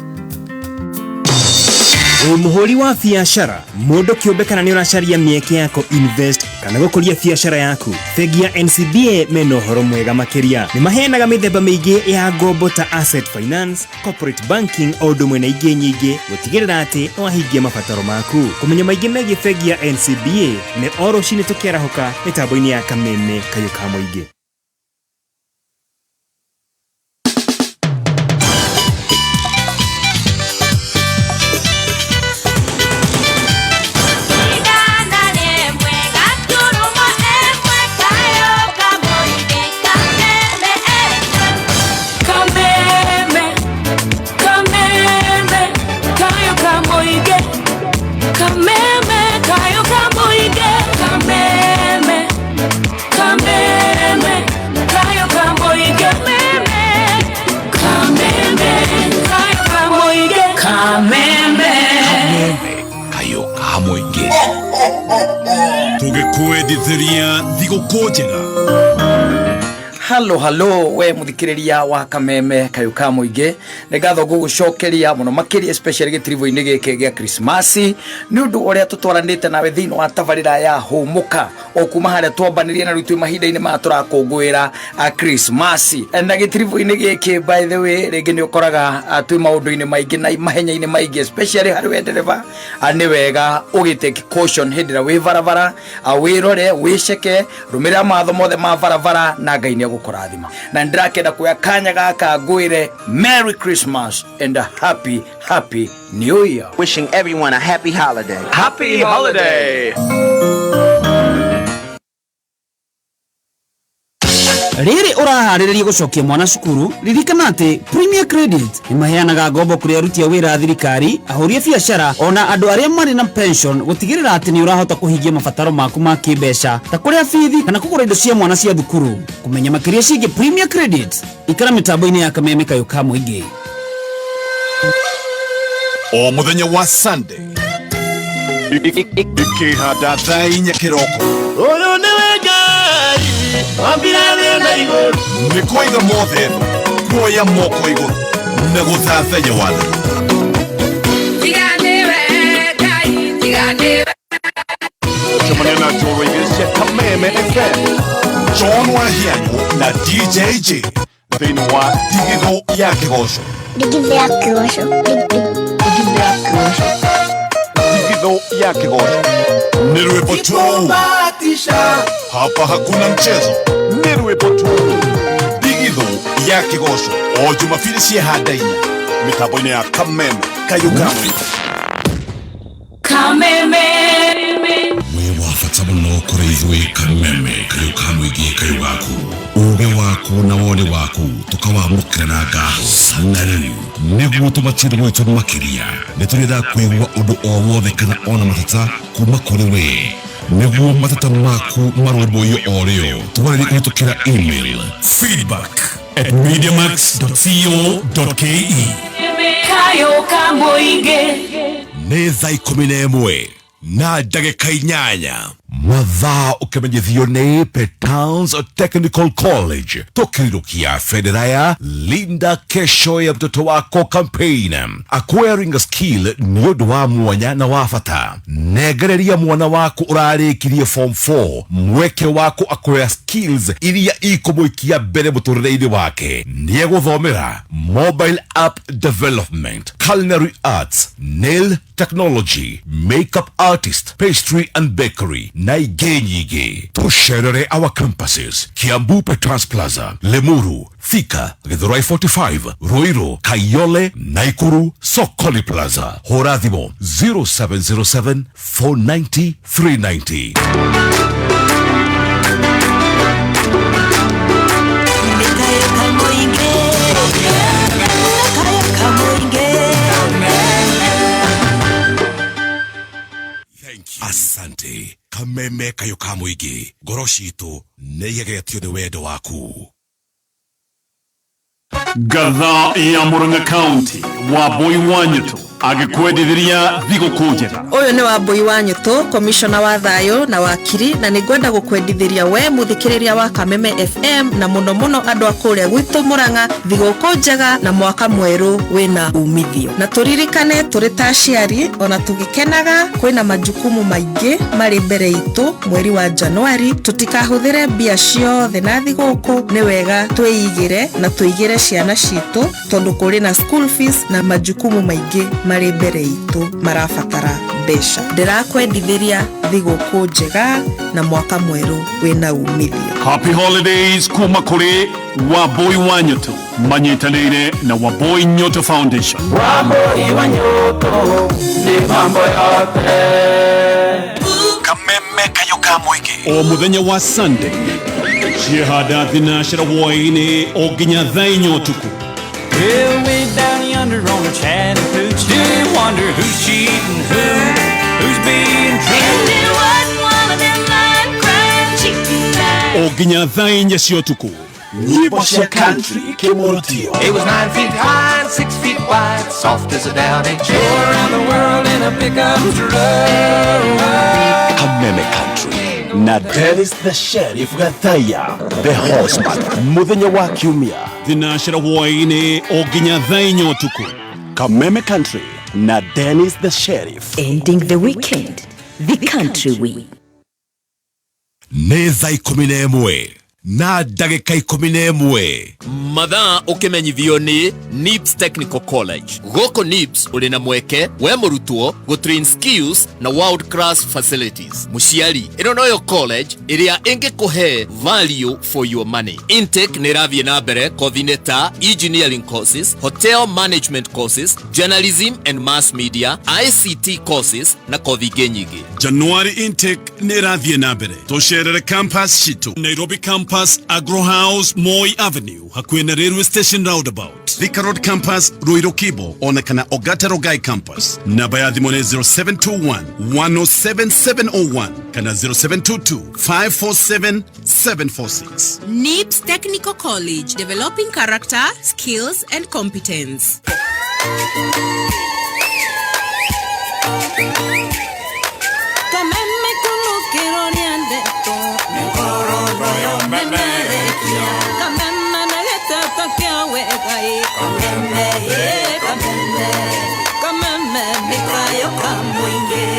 Wĩ mũhũri wa biacara, mũndũ kĩũmbe kana nĩ ũracaria mĩeke ya kũ invest kana gũkũria biacara yaku, bengi ya NCBA mena ũhoro mwega makĩria. Nĩ maheanaga mĩthemba mĩingĩ ya ngombo ta asset finance, corporate banking o ũndũ ũmwe na ingĩ nyingĩ gũtigĩrĩra atĩ nĩ wahingia mabataro maku. Kũmenya maingĩ megiĩ bengi ya NCBA nĩ o rũcinĩ tũkĩarahũka mĩtambo-inĩ ya Kameme Kayũ ka Mũingĩ. Tũgĩkwendithĩria thigũkũ njega. Halo halo we muthikiriria wa Kameme Kayũ ka Mũingĩ, nĩ ngatho ngũgũcokeria mũno makĩria especially gĩtiribũ-inĩ gĩkĩ gĩa Krismasi nĩ ũndũ ũrĩa tũtwaranĩte nawe thĩinĩ wa tabarĩra ya Hũmũka. O kuma harĩa twambanĩrie na rĩu twĩ mahinda-inĩ maya tũrakũngũĩra Christmas na gĩtiribũ-inĩ gĩkĩ. By the way, rĩngĩ nĩ ũkoraga twĩ maũndũ-inĩ maingĩ na mahenya-inĩ maingĩ, especially harĩ we ndereba. Nĩ wega ũgĩ take caution hĩndĩ ĩrĩa wĩ barabara, wĩrore, wĩceke, rũmĩrĩra mawatho mothe ma barabara na Ngai nĩ egũkũrathima. Na nĩ ndĩrakĩenda kuoya kanya gaka ngwĩre Merry Christmas and a happy, happy New Year. Wishing everyone a happy holiday. Happy holiday. Rĩrĩ ũraharĩrĩria gũcokia mwana cukuru, ririkana atĩ Premier Credit nĩ maheanaga ngombo kũrĩ aruti a wĩra a thirikari, ahũri a biacara ona andũ arĩa marĩ na pension, gũtigĩrĩra atĩ nĩ ũrahota kũhingia mabataro maku ma kĩmbeca ta kũrĩa bithi kana kũgũra indo cia mwana cia thukuru. Kũmenya makĩria ciĩgiĩ Premier Credit, ikara mĩtambo-inĩ ya Kameme Kayũ ka Mũingĩ. O muthenya wa Sunday ikihanda thaa 4 kiroko. Ũyũ nĩwe Ngai wambire thĩ na igũrũ. Nĩ kwaiga mothe thũ, kuoya moko igũrũ na gũthathaiya wathani. Tiga nĩwe Ngai, tiga nĩwe. Cemania na njorua igĩrĩ cia Kameme FM, John Wahianyũ na DJ J, thĩinĩ wa Ndigithũ ya Kĩgoco. Ndigithũ ya Kĩgoco. Ndigithũ ya Kĩgoco. Ndigithũ ya Kĩgoco nĩ rwĩmbo tu, hapa hakuna mchezo, nĩ rwĩmbo tu. Ndigithũ ya Kĩgoco o Jumapili cia handa 4 mĩtambo-inĩ ya Kameme Kayũ ka Mũingĩ. Kameme. Wĩ wa bata mũno kũrĩ ithuĩ Kameme Kayũ ka Mũingĩ, kayũ gaku, ũũgĩ waku na woni waku tũkawamũkĩra na ngatho. Na rĩu nĩguo tũmatie gwitũ makĩria, nĩ tũrenda kũigua ũndũ o wothe kana ona mateta kuma kũrĩ we, nĩguo mateta maku marũmbũiyo o rĩo. Twarĩrie kũhĩtũkĩra email feedback@mediamax.co.ke. Kayũ ka Mũingĩ. Nĩ thaa 11:08 mathaa, ũkĩmenyithio nĩ Petans Technical College, tũkĩrirũkia bendera ya Linda Kesho ya Mtoto Wako campaign. Acquiring a skill nĩ ũndũ wa mwanya na wa bata. Nengereria mwana waku ũrarĩkirie form 4 mweke waku acquire skills iria ikũmũikia mbere mũtũrĩre-inĩ wake. Nĩ egũthomera mobile app development, culinary arts, nail technology, makeup artist, pastry and bakery na ingĩ nyingĩ. Tũcerere our campuses: Kiambu Petrans Plaza, Limuru, Thika, Githurai 45, Ruiru, Kayole, Nakuru, Sokoli Plaza. Hũra thimũ 0707 490 390. Kayũ ka Mũingĩ. Kayũ ka Mũingĩ. Asante. Kameme Kayũ ka Mũingĩ, ngoro citũ nĩ igegetio nĩ wendo waku. Ngatha ya Murang'a County, Wambui Wanyũtũ agĩkwendithĩria thigũkũ njega. Ũyũ nĩ Wambui wa Nyũtũ, komishona wa thayũ na wakiri, na nĩ ngwenda gũkwendithĩria we mũthikĩrĩria wa Kameme FM na mũno mũno andũ a kũrĩa gwitũ Mũrang'a thigũkũ njega na mwaka mwerũ wĩna umithio. Na tũririkane tũrĩ ta aciari, ona tũgĩkenaga, kwĩna majukumu maingĩ marĩ mbere itũ mweri wa Januari. Tũtikahũthĩre mbia ciothe na thigũkũ, nĩ wega twĩigĩre na tũigĩre ciana citũ, tondũ kũrĩ na school fees na majukumu maingĩ marĩ mbere itũ marabatara mbeca. Ndĩrakwendithĩria thigũkũ njega na mwaka mwerũ wĩna umithio. Happy holidays kuma kũrĩ Wambui Wanyũtũ manyitanĩire na Wambui Nyoto Foundation. Wambui wa Nyoto ni mambo yote. Kameme Kayũ ka Mũingĩ o mũthenya wa Sunday ciehanda thinacera hwaĩ-inĩ o nginya thaa 4 ũtukũ. Well, way down yonder on the Chattahoochee, do you wonder who's cheating who, who's being true? And it wasn't one of them lying, crying, cheating guys. O nginya thaa 4 cia ũtukũ. Nyĩmbo cia country ikĩmũrutio. It was 9 feet high and 6 feet wide, soft as a downy chair. Around the world in a pickup truck. Kameme Country na Dennis the Sheriff Gathaya the Horseman, muthenya wa kiumia thinacera hwaĩ-inĩ o nginya thaa 4 ũtukũ. Kameme Country na Dennis the Sheriff. Ending the weekend the country way. Nĩ thaa 11 na ndagĩka 11. Mathaa ũkĩmenyithio nĩ NIPS Technical College. Gũkũ NIPS ũrĩ na mweke we mũrutwo gũtrain skills na world class facilities. Mũciari, ĩno noyo college ĩrĩa ĩngĩkũhe value for your money. Intake nĩ ĩrathiĩ na mbere kothi-inĩ ta engineering courses, hotel management courses, journalism and mass media, ICT courses na kothi ingĩ nyingĩ. January intake nĩ ĩrathiĩ na mbere. Tũcerere campus citũ Nairobi campus, Agro House, Moi Avenue, hakuhĩ na railway station roundabout, Thika Road campus, Ruiru Kibo, ona kana Ogata Rogai campus. Namba ya thimũ nĩ 0721 107701 kana 0722 547 746. NIPS Technical College, developing character, skills, and competence. Kameme kunukiro nĩendetwo nĩngororo yomemerekia kameme na gĩteto kĩa wega ĩ kameme ĩ kameme kameme mĩkayo kamũingĩ.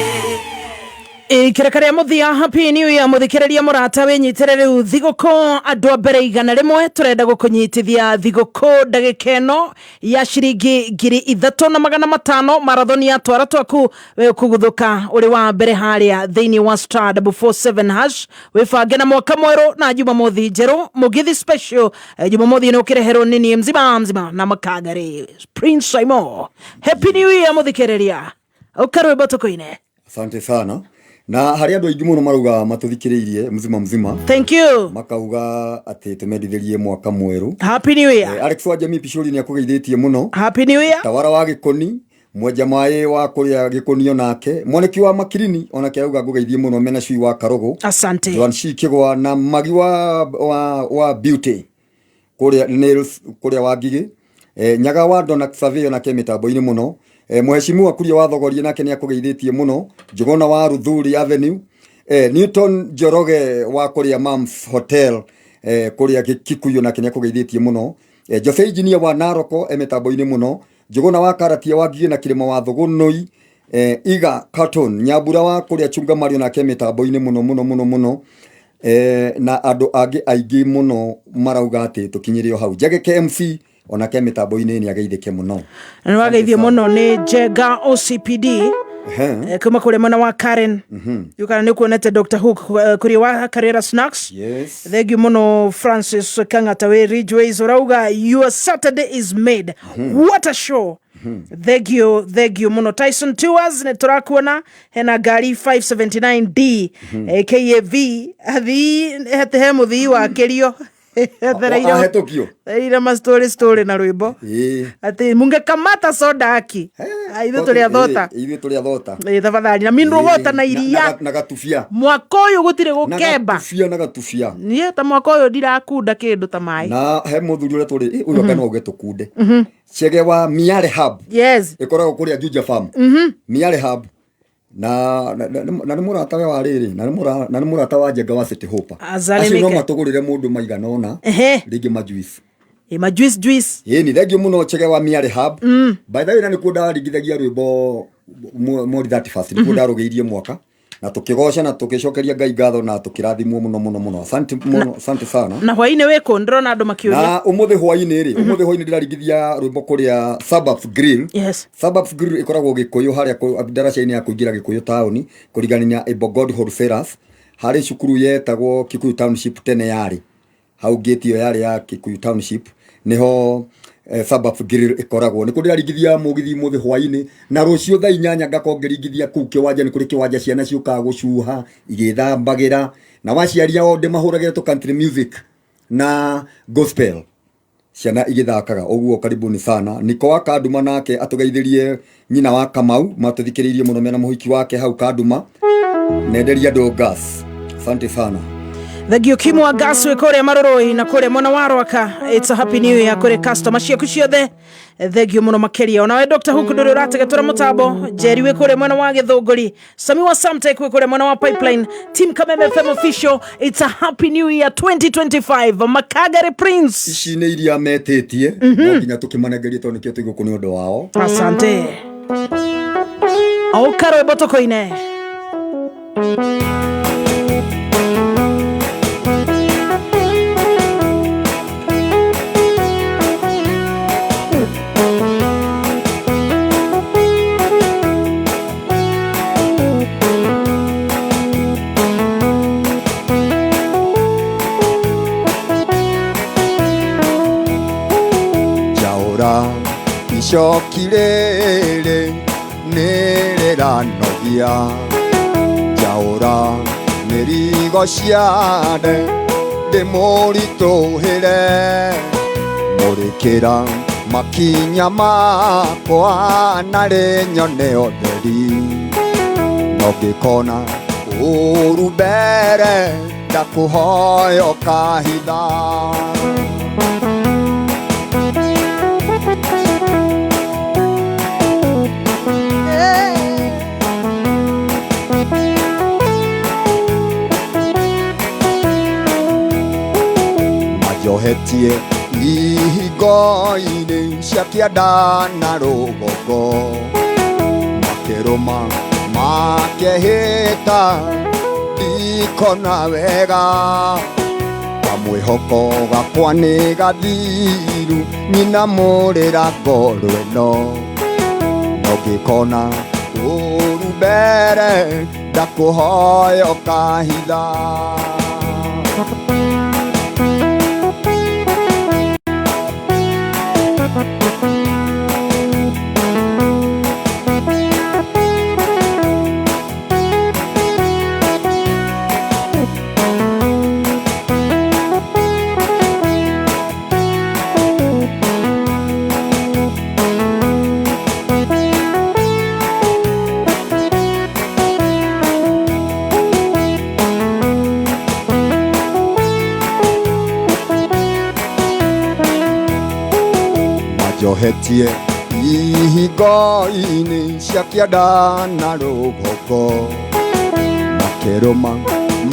Ikireka rĩa mũthia, happy new year mũthikĩrĩria mũrata wĩnyitĩre rĩu thigũkũ andũ a mbere 100 tũrenda gũkũnyitithia thigũkũ ndagĩka ĩno ya ciringi 3500 marathoni ya twara twaku we ũkũguthũka ũrĩ wa mbere harĩa thĩinĩ wa star 447 hash wĩbange na mwaka mwerũ na Jumamothi njerũ mũgithi special. Jumamothi nĩ ũkĩreherwo nĩ niĩ mzima mzima na Makagari Prince Simon. Happy new year mũthikĩrĩria, ũkarwĩmbo tũkũine. Asante sana. Na harĩ andũ aingĩ mũno marauga matũthikĩrĩirie mzima mzima. Thank you. Makauga atĩ tũmendithĩrie mwaka mwerũ. Happy new year. Alex wa Jamii Pishori nĩ akũgeithĩtie mũno. Happy new year. Tawara wa Gĩkoni, mwenja maĩ wa kũrĩa Gĩkoni onake, mwaniki wa Makirini onake auga ngũgeithie mũno, mena cui wa Karogo. Asante. Joan Shi Kĩgwa na Magi wa Beauty kũrĩa Nails kũrĩa wa Ngigĩ. Nyaga wa Dona Xavier onake mĩtambo-inĩ mũno. Mheshimiwa Kuria wa Thogorie nake nĩ akũgeithĩtie mũno. Njũgũna wa Ruthuri Avenue. Newton Njoroge wa kũrĩa Mams Hotel kũrĩa Kikuyu nake nĩ akũgeithĩtie mũno. Jose Engineer wa Naroko mĩtambo-inĩ mũno. Njũgũna wa Karatia wa Ngigĩ na Kĩrĩma wa Thũgũnũi. Iga Carton Nyambura wa kũrĩa Chunga Mario nake mĩtambo-inĩ mũno mũno mũno mũno. Na andũ angĩ aingĩ mũno marauga atĩ tũkinyĩre o hau. Njege KMC onake mĩtambo-inĩ nĩ ageithĩke mũno. Na nĩwageithio mũno nĩ Njenga OCPD kuma kũrĩa mwena wa Karen. Yukana nĩ kuonete Dr. Hook kũrĩa wa Karera Snacks. Yes. Thank you mũno Francis Kang'ata wĩ Ridgeways ũrauga your Saturday is made. What a show. Thank you, thank you mũno Tyson Tours nĩ tũrakuona hena ngari 579D KAV athii hete he mũthii wa kĩrio. Ahetũkio. Thereire ma story story na rwĩmbo atĩ mungekamata soda aki. Ithuĩ tũrĩ athota. Ithuĩ tũrĩ athota. Tafadhali na mineral water na iria na gatubia. Mwaka ũyũ gũtirĩ gũkemba. Na gatubia na gatubia. Niĩ ta mwaka ũyũ ndirakunda kĩndũ ta maĩ. Na he mũthuri ũrĩa tũrĩ ũyũ anga no uge tũkunde. Chege wa Miare Hub. Yes. Ĩkoragwo kũrĩa Juja Farm. Miare Hub. Na nĩ mũrata we wa rĩrĩ na nĩ mũrata wa Njenga wa City Hopper. Acio no matũgũrĩre mũndũ maigana ũna rĩngĩ majuice. Majuice juice. Ĩni thank you mũno Chege wa Miare Hub. By the way na nĩkuo ndaringithagia rwĩmbo mweri 31st nĩkuo ndarũgĩirie mwaka na tũkĩgoca na tũkĩcokeria Ngai ngatho na tũkĩrathimwo mũno mũno mũno. Asante mũno, asante sana. Na hwainĩ wĩkũ ndĩrona andũ makĩũria. Na ũmũthĩ hwainĩ rĩ, ũmũthĩ hwainĩ ndĩraringithia rwĩmbo kũrĩa Suburbs Grill. Yes. Suburbs Grill ĩkoragwo Gĩkũyũ harĩa ndaraca-inĩ ya kũingĩra Gĩkũyũ taũni kũringana na Able God Wholesalers harĩ cukuru yetagwo Kikuyu Township tene yarĩ. Hau gate ĩyo yarĩ ya Kikuyu Township niho Suburbs Grill ĩkoragwo. Nĩkuo ndĩraringithia mũgithi mũthĩ hwainĩ na rũciũ thaa 8 ngakorwo ngĩringithia kũu kĩwanja. Nĩ kũrĩ kĩwanja ciana ciũkaga gũcuha igĩthambagĩra na waciari ao ndĩmahũragĩra tũ country music na gospel ciana igĩthakaga ũguo. Karibuni sana. Niko wa Kanduma nake atũgeithĩrie nyina wa Kamau matũthikĩrĩirie mũno mena mũhiki wake hau Kanduma nenderia andũ gas. Asante sana. Thank you Kimwa Gas wĩ kũrĩa Marũrũi na kũrĩa mwena wa Rwaka. It's a happy new year kũrĩ customer ciaku ciothe. Thank you mũno makĩria. Onawe Dr. Hook ndũrĩ ũrategetũra mũtambo. Jerry wĩ kũrĩa mwena wa Gĩthũngũri. Sami wa Samtech wĩ kũrĩa mwena wa Pipeline. Team Kameme FM official. It's a happy new year 2025. Makagari Prince. Ici nĩ iria metĩtie no nginya tũkĩmanengerie tondũ nĩkĩo twĩ gũkũ nĩ ũndũ wao. Asante. Ũkarwĩmbo tũkũine. Njaũra icoki rĩrĩ nĩrĩranogia Njaũra mĩrigo ciande ndĩmũritũhĩre Mũrĩkĩra makinya makwa narĩ nyone ũtheri No ngĩkona ũru mbere ndakũhoya ũkahitha Majohetie ihingo-inĩ cia kĩanda na rũgongo Makĩrũma makehĩta ndikona wega Kamwĩhoko gakwa nĩ gathiru nyina mũrĩra ngoro ĩno No ngĩkona ũru mbere ndakũhoya ũkahitha Majohetie ihingo-inĩ cia kĩanda na rũgongo Makĩrũma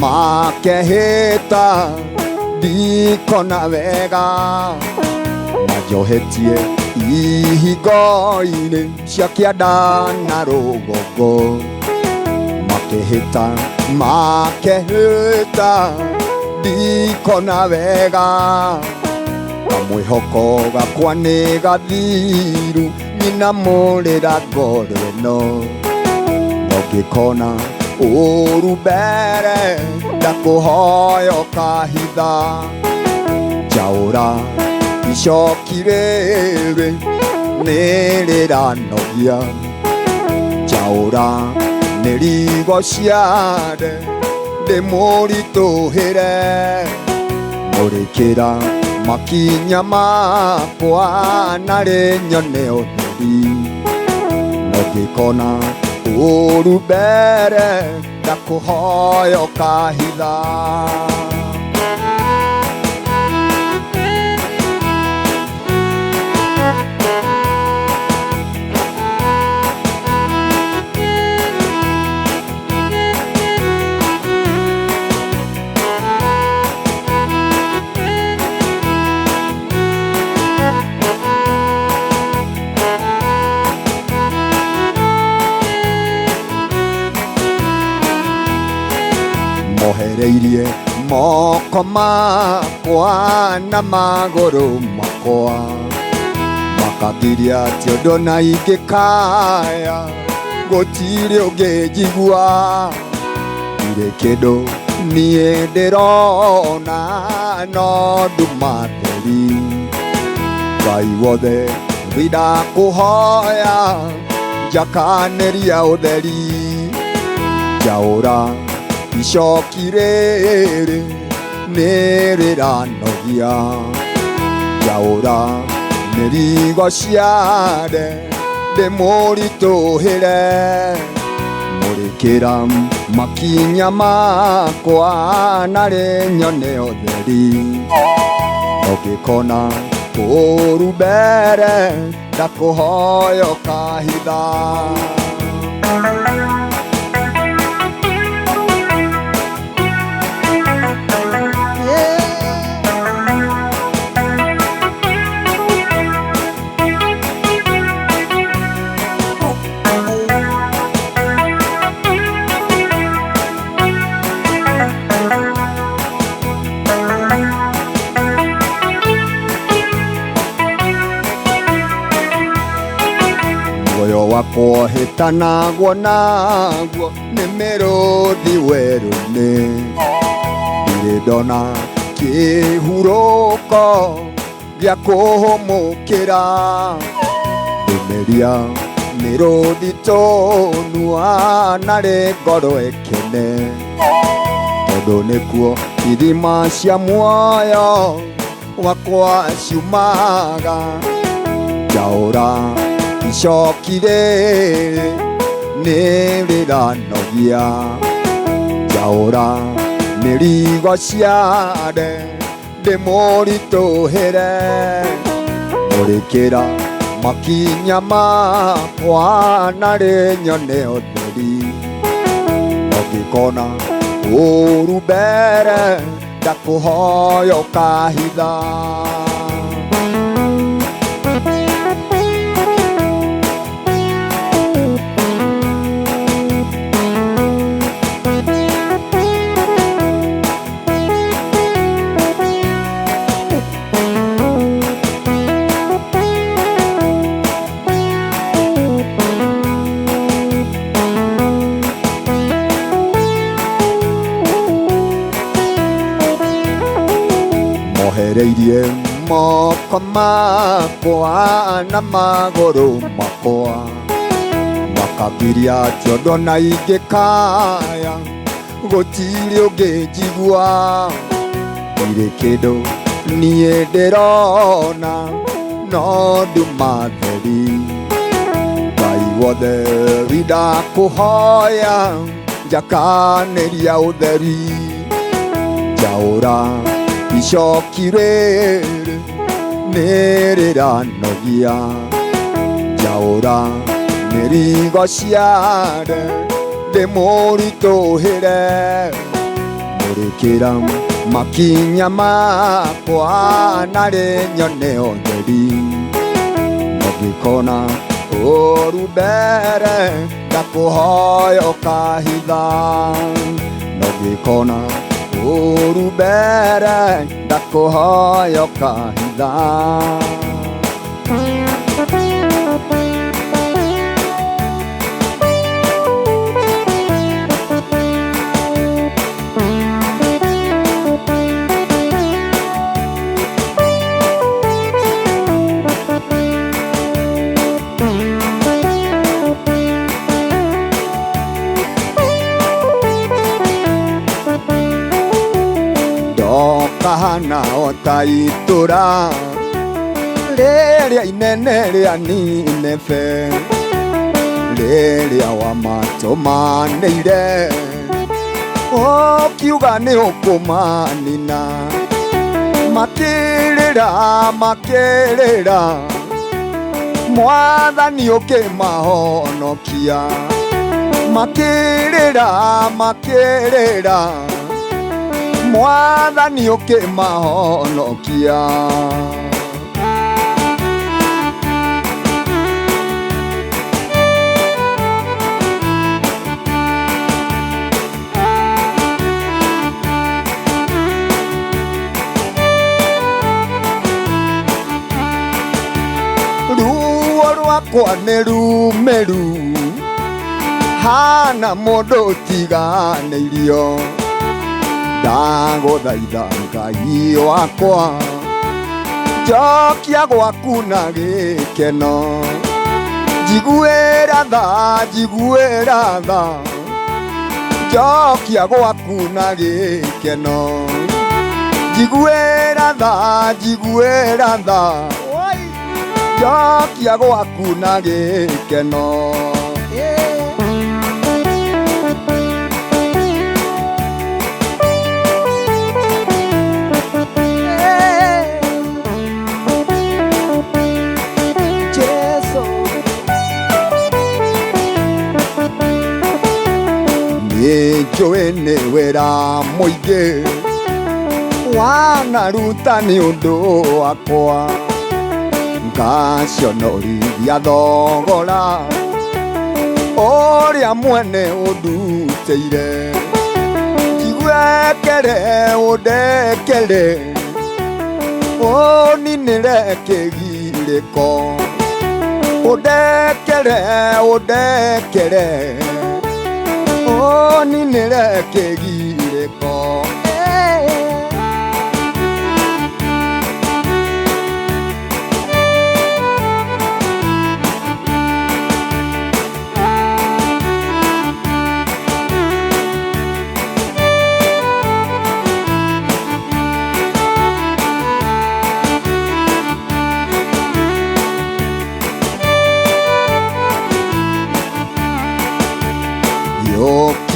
makehĩta ndikona wega Majohetie ihingo-inĩ cia kĩanda na rũgongo Makehĩta makehĩta ndikona wega Kamwĩhoko gakwa nĩ gathiru nyina mũrĩra ngoro ĩno No ngĩkona ũru mbere ndakũhoya ũkahitha Njaũra icoki rĩrĩ nĩrĩranogia Njaũra mĩrigo ciande ndĩmũritũhĩre Mũrĩkĩra makinya makwa narĩ nyone ũtheri No ngĩkona ũru mbere ndakũhoya ũkahitha Mohereirie moko makwa na magũrũ makwa Makagiria atĩ ũndũ na ingĩkaya gũtirĩ ũngĩnjigua Ndirĩ kĩndũ niĩ ndĩrona no nduma theri Ngai wothe ndakũhoya njakanĩria ũtheri Njaũra icoki rĩrĩ nĩrĩranogia Njaũra mĩrigo ciande ndĩmũritũhĩre Mũrĩkĩra makinya makwa narĩ nyone ũtheri No ngĩkona ũru mbere ndakũhoya ũkahitha Muoyo wakwa hĩtanagwo naguo nĩ mĩrũthi werũ-inĩ Ndirĩ ndona kĩhurũko Gĩa kũhũmũkĩra ndĩmeria mĩrũthi tũnua narĩ ngoro ĩkene tondũ nĩkuo ithima cia muoyo wakwa ciumaga njaũra icoki rĩrĩ nĩ rĩranogia njaũra mĩrigo ciare ndĩmũritũhĩre mũrĩkĩra makinya makwa narĩ nyone ũtheri no ngĩkona ũru mbere ndakũhoya ũkahitha. Mohereirie moko makwa na magũrũ makwa makagiria tiondo na ingĩkaya gũtirĩ ũngĩnjigua ndirĩ kĩndũ niĩ ndĩrona no nduma theri Ngai wothe ndakũhoya njakanĩria ũtheri njaũra icoki rĩrĩ nĩ rĩranogia njaũra mĩrigo ciare ndĩmũritũhĩre mũrĩkĩra makinya makwa narĩ nyone ũtheri no ngĩkona ũru mbere ndakũhoya ũkahitha no ngĩkona ũru mbere ndakũhoya ũkahitha. Ndokahana o ta itũra rĩrĩa inene rĩa Nineve rĩrĩa wamatũmanĩire ũkiuga nĩ ũkũmanina makĩrĩra makĩrĩra Mwathani ũkĩmahonokia makĩrĩra makĩrĩra Mwathani ũkĩmahonokia. Ruo rwakwa nĩ rumĩru hana mũndũ ũtiganĩirio ndagũthaitha Ngai wakwa njokia gwaku na gĩkeno njiguĩra tha njiguĩra tha njokia gwaku na gĩkeno njiguĩra tha njiguĩra tha njokia gwaku na gĩkeno. Nĩnjũĩ nĩ wĩra mũingĩ wanaruta nĩ ũndũ wakwa ngacionorithia thogora ũrĩa mwene ũndutĩire njiguekere ũndekere ũninĩre kĩgirĩko ũndekere ũndekere ũninĩre kĩgirĩko.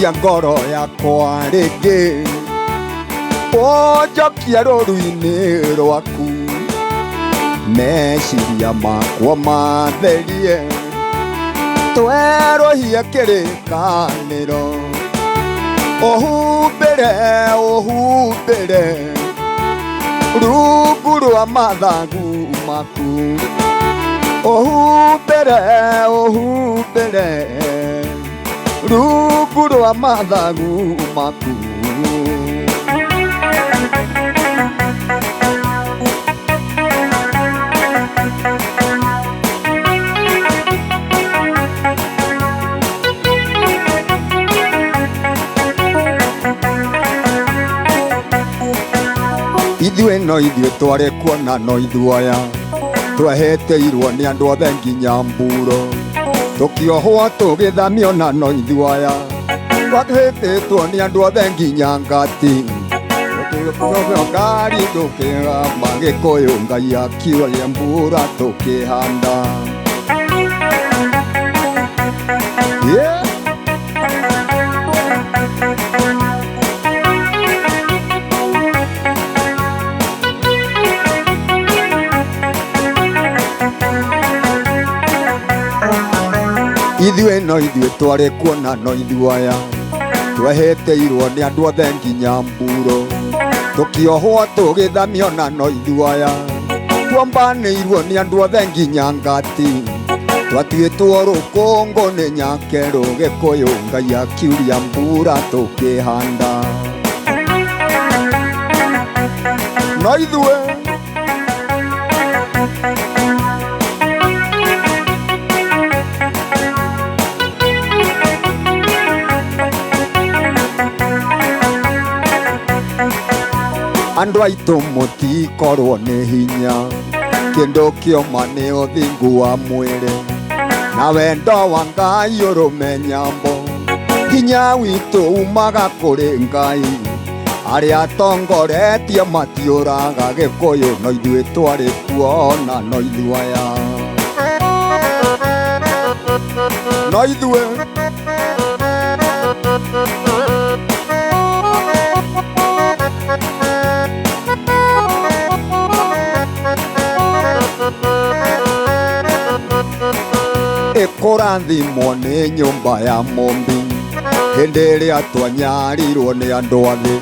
Thambia ngoro yakwa rĩngĩ, ũnjokie rũru-inĩ rwaku, meciria makwa matherie, twerũhie kĩrĩkanĩro, ũhumbĩre ũhumbĩre rungu rwa mathagu maku, ũhumbĩre ũhumbĩre rungu rwa mathagu maku. Ithuĩ no ithuĩ twarĩ kuona no ithuĩ aya, tweheteirwo nĩ andũ othe nginya mburo, tũkĩohwo tũgĩthamio na no ithuĩ aya, twahĩtĩtwo nĩ andũ othe nginya ngati, tũkĩohwo ngari tũkĩhamba Gĩkũyũ Ngai akiuria mbura tũkĩhanda. Yeah. Ithuĩ no ithuĩ twarĩ kuona no ithuĩ aya, tweheteirwo nĩ andũ othe nginya mburo, tũkĩohwo tũgĩthamio na no ithuĩ aya, tuombanĩirwo nĩ andũ othe nginya ngati, twatuĩtwo rũkũngũ nĩ nyakerũ Gĩkũyũ Ngai akiuria mbura tũkĩhanda. No ithuĩ andũ aitũ mũtikorwo nĩ hinya, kĩndũ kĩoma nĩ ũthingu wa mwĩrĩ, na wendo wa Ngai ũrũme nyambo, hinya witũ umaga kũrĩ Ngai, arĩa atongoretie matiũraga Gĩkũyũ no ithuĩ twarĩ kuona no ithuĩ aya, no ithuĩ. Ĩkũrathimwo nĩ nyũmba ya mũmbi, hĩndĩ ĩrĩa twanyarirwo nĩ andũ athĩ,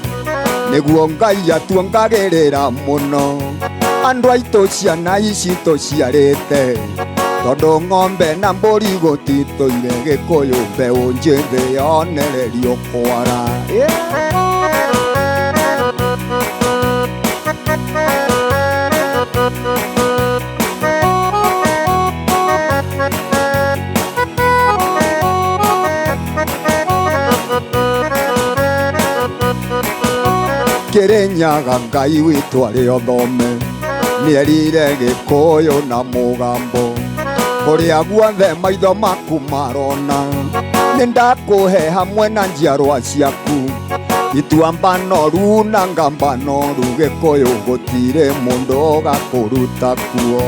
nĩguo Ngai atuongagĩrĩra mũno, andũ aitũ ciana ici tũciarĩte, tondũ ng'ombe na mbũri gũtitũire Gĩkũyũ mbeũ njĩthĩ yonererio kwara. Kĩrĩnyaga Ngai witũ arĩ othome, nĩerire Gĩkũyũ na mũgambo, kũrĩa guothe maitho maku marona, nĩndakũhe hamwe na njiarwa ciaku, ituamba noru na ngamba noru Gĩkũyũ gũtirĩ mũndũ ũgakũruta kuo.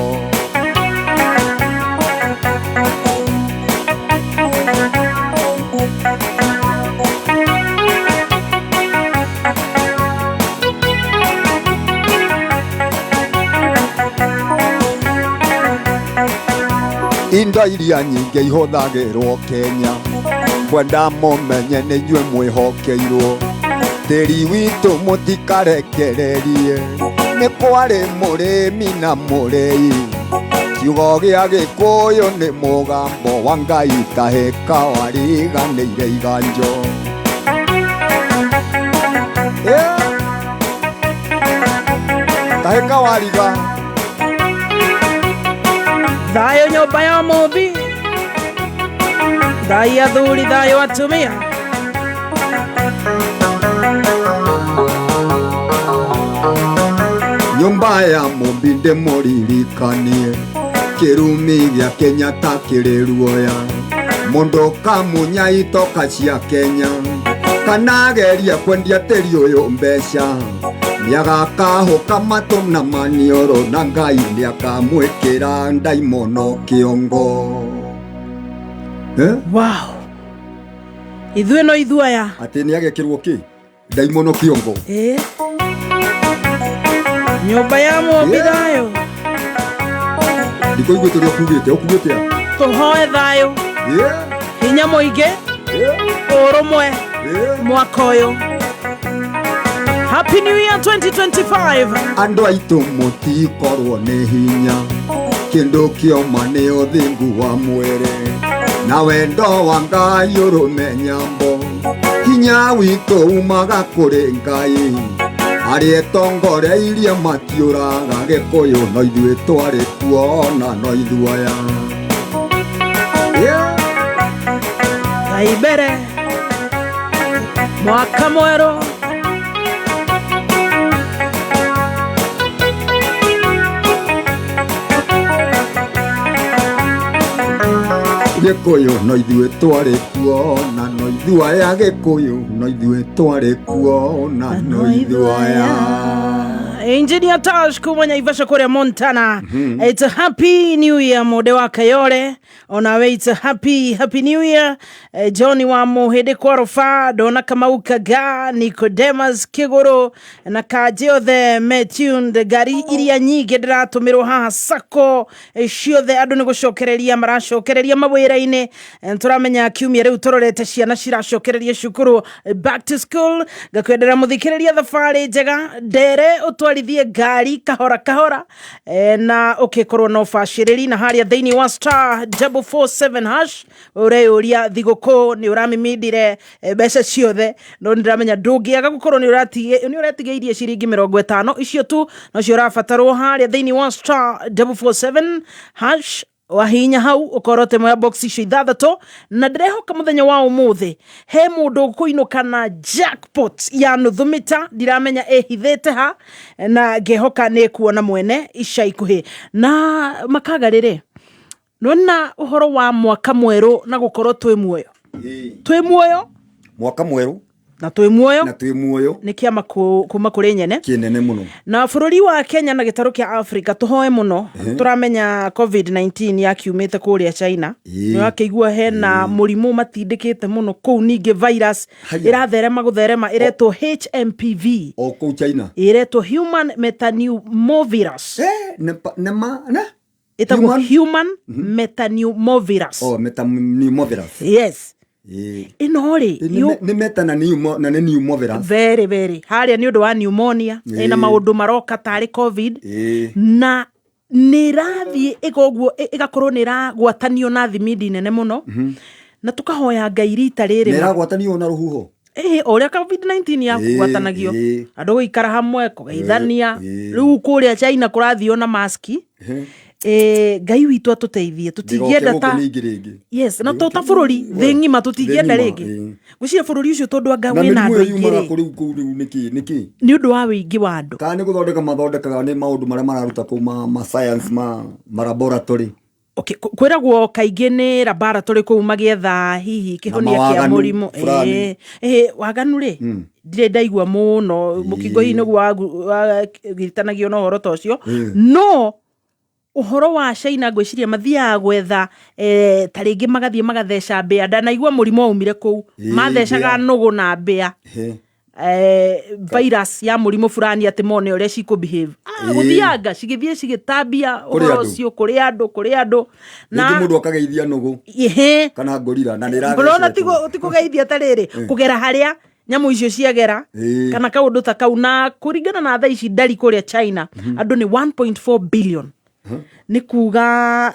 Indo iria nyingĩ ihũthagĩrwo Kenya, kwenda mũmenye nĩ inyuĩ mwĩhokeirwo, tĩri witũ mũtikarekererie, nĩ kwarĩ mũrĩmi na mũrĩi, kiugo gĩa Gĩkũyũ nĩ mũgambo wa Ngai tahĩka wariganĩire iganjo. Tahĩka wariga. Thayũ nyũmba ya mũmbi, thayũ athuri, thayũ atumia. Nyũmba ya mũmbi ndĩmũririkanie, kĩrumi gĩa Kenyatta kĩrĩ ruoya, mũndũ kamunya itoka cia Kenya, kana agerie kwendia tĩri ũyũ mbeca, nĩagakahũka matũ na maniũrũ na Ngai nĩakamwĩkĩra ndaimono kĩongo. Wow. Ithuĩ no ithuĩ aya. Atĩ nĩ agekĩrwo kĩ ndaimono kĩongo. Ĩĩ. Nyũmba ya mũmbi thayũ. Ndikũiguĩte ũrĩa ũkugĩte, ũkugĩte a? Tũhoe thayũ. Hinya mũingĩ. Ũrũmwe. Mwaka ũyũ. Happy New Year 2025. Andũ aitũ mũtikorwo nĩ hinya, kĩndũ kĩoma nĩ ũthingu wa mwĩrĩ na wendo wa Ngai ũrũme nyambo. Hinya witũ umaga kũrĩ Ngai, arĩa etongoreirie matiũraga Gĩkũyũ, no ithuĩ twarĩ kuo na no ithuĩ aya. Yeah. Ngai mbere. Mwaka mwerũ. Gĩkũyũ no ithuĩ twarĩ kuo na no ithuĩ aya, Gĩkũyũ no ithuĩ twarĩ kuo na no ithuĩ aya. Engineer Tash kuma Naivasha kũrĩa Montana. It's a happy new year mũndĩ wa Kayole. Onawe it's a happy happy new year. Johnny wa Mũhĩndĩ kwa Rũba, Dona Kamau Kaga, Nicodemus Kĩgũrũ na kanjĩ othe me tuned. Ngari iria nyingĩ ndĩratũmĩrwo haha sako ciothe andũ nĩ gũcokereria maracokereria mawĩra-inĩ. Tũramenya kiumia rĩu tũrorete ciana ciracokereria cukuru, back to school. Ngakwendera mũthikĩrĩria thabarĩ njega, ndere ũtwarithie ngari kahora kahora, na ũkĩkorwo na ũbacĩrĩri. Na harĩa thĩinĩ wa star 447 hash ũreyũria thigũkũ nĩ ũramimindire mbeca ciothe, no nĩndĩramenya ndũngĩaga gũkorwo nĩ ũretigĩirie ciringi 50 icio tu nocio ũrabatarwo harĩa thĩinĩ wa star 447 hash. Wahinya hau ũkorwo ĩmwe ya box icio ithathatũ, na ndĩrehoka mũthenya wa ũmũthĩ he mũndũ ũkũinũka na jackpot ya nuthu mita, ndiramenya ĩhithĩte ha, na ngehoka nĩ kuona mwene ica ikuhĩ. Na makaga rĩrĩ, nona ũhoro wa mwaka mwerũ na gũkorwo twĩ muoyo, twĩ muoyo Mwaka mwerũ na twĩ muoyo na twĩ muoyo nĩ kĩama kuma kũrĩ nyene kĩnene mũno. Na bũrũri wa Kenya na gĩtarũ kĩa Africa tũhoe mũno. Tũramenya COVID-19 yakiumĩte kũrĩa China. Nĩ wakĩigua hena mũrimũ matindĩkĩte mũno kũu, ningĩ virus Haya. ĩratherema gũtherema ĩretwo HMPV. O kũu China. Ĩretwo human metapneumovirus. Nĩ ma ne Ĩtagwo Human? human metapneumovirus. Oh, metapneumovirus. Yes. Ĩno rĩ Nĩ meta na pneumo na nĩ pneumovirus. Very very harĩa nĩ ũndũ wa pneumonia ĩna maũndũ maroka tarĩ COVID, na nĩ ĩrathiĩ ĩgoguo ĩgakorwo nĩ ĩragwatanio na thimindi nene mũno, na tũkahoya Ngai rita rĩrĩ Nĩ ĩragwatanio na rũhuho. Ĩĩ, o ũrĩa COVID-19 yakugwatanagio, andũ gũikara hamwe, kũgeithania. Rĩu kũrĩa China kũrathiĩ na maski. Ngai witũ atũteithie, tũtingĩenda Ndĩgoke ta gũkũ ningĩ rĩngĩ. Yes, na to ta bũrũri thĩ ng'ima tũtingĩenda Thĩ ng'ima, rĩngĩ. ĩĩ. Ngwĩciria bũrũri ũcio tondũ anga Na wĩna mĩrimũ andũ ĩyo aingĩ yumaga rĩ kũ rĩu kũu rĩu nĩkĩ nĩkĩ? Nĩ ũndũ wa wĩingĩ wa andũ. Kana nĩ gũthondeka mathondekaga nĩ maũndũ marĩa mararuta kũu ma science ma laboratory. Okay, kwĩragwo kaingĩ nĩ laboratory kũu magĩetha hihi kĩhonia kĩa mawaganu mũrimũ. fulani. Ĩĩ, waganu rĩ, ndirĩ ndaigua mũno mũkingo hihi nĩguo wagiritanagia na ũhoro ta ũcio. No ũhoro wa China ngwĩciria mathiaga gwetha, ta rĩngĩ magathiĩ magatheca mbĩa, ndanaigua mũrimũ waumire kũu. Mathecaga Mbĩa. nũgũ na mbĩa, virus ya mũrimũ fulani atĩ mone ũrĩa cikũ behave. Gũthianga cigĩthiĩ cigĩtambia Kũrĩ ũhoro andũ. ũcio kũrĩ andũ, kũrĩ andũ. Rĩngĩ Na mũndũ akageithia nũgũ kana ngorira na nĩ ũrona ĩrathecetwo. ti kũgeithia ta rĩrĩ, kũgera harĩa nyamũ icio ciagera kana kaũndũ ta kau. Na kũringana na thaa ici ndari kũrĩa China andũ nĩ 1.4 billion, nĩ kuga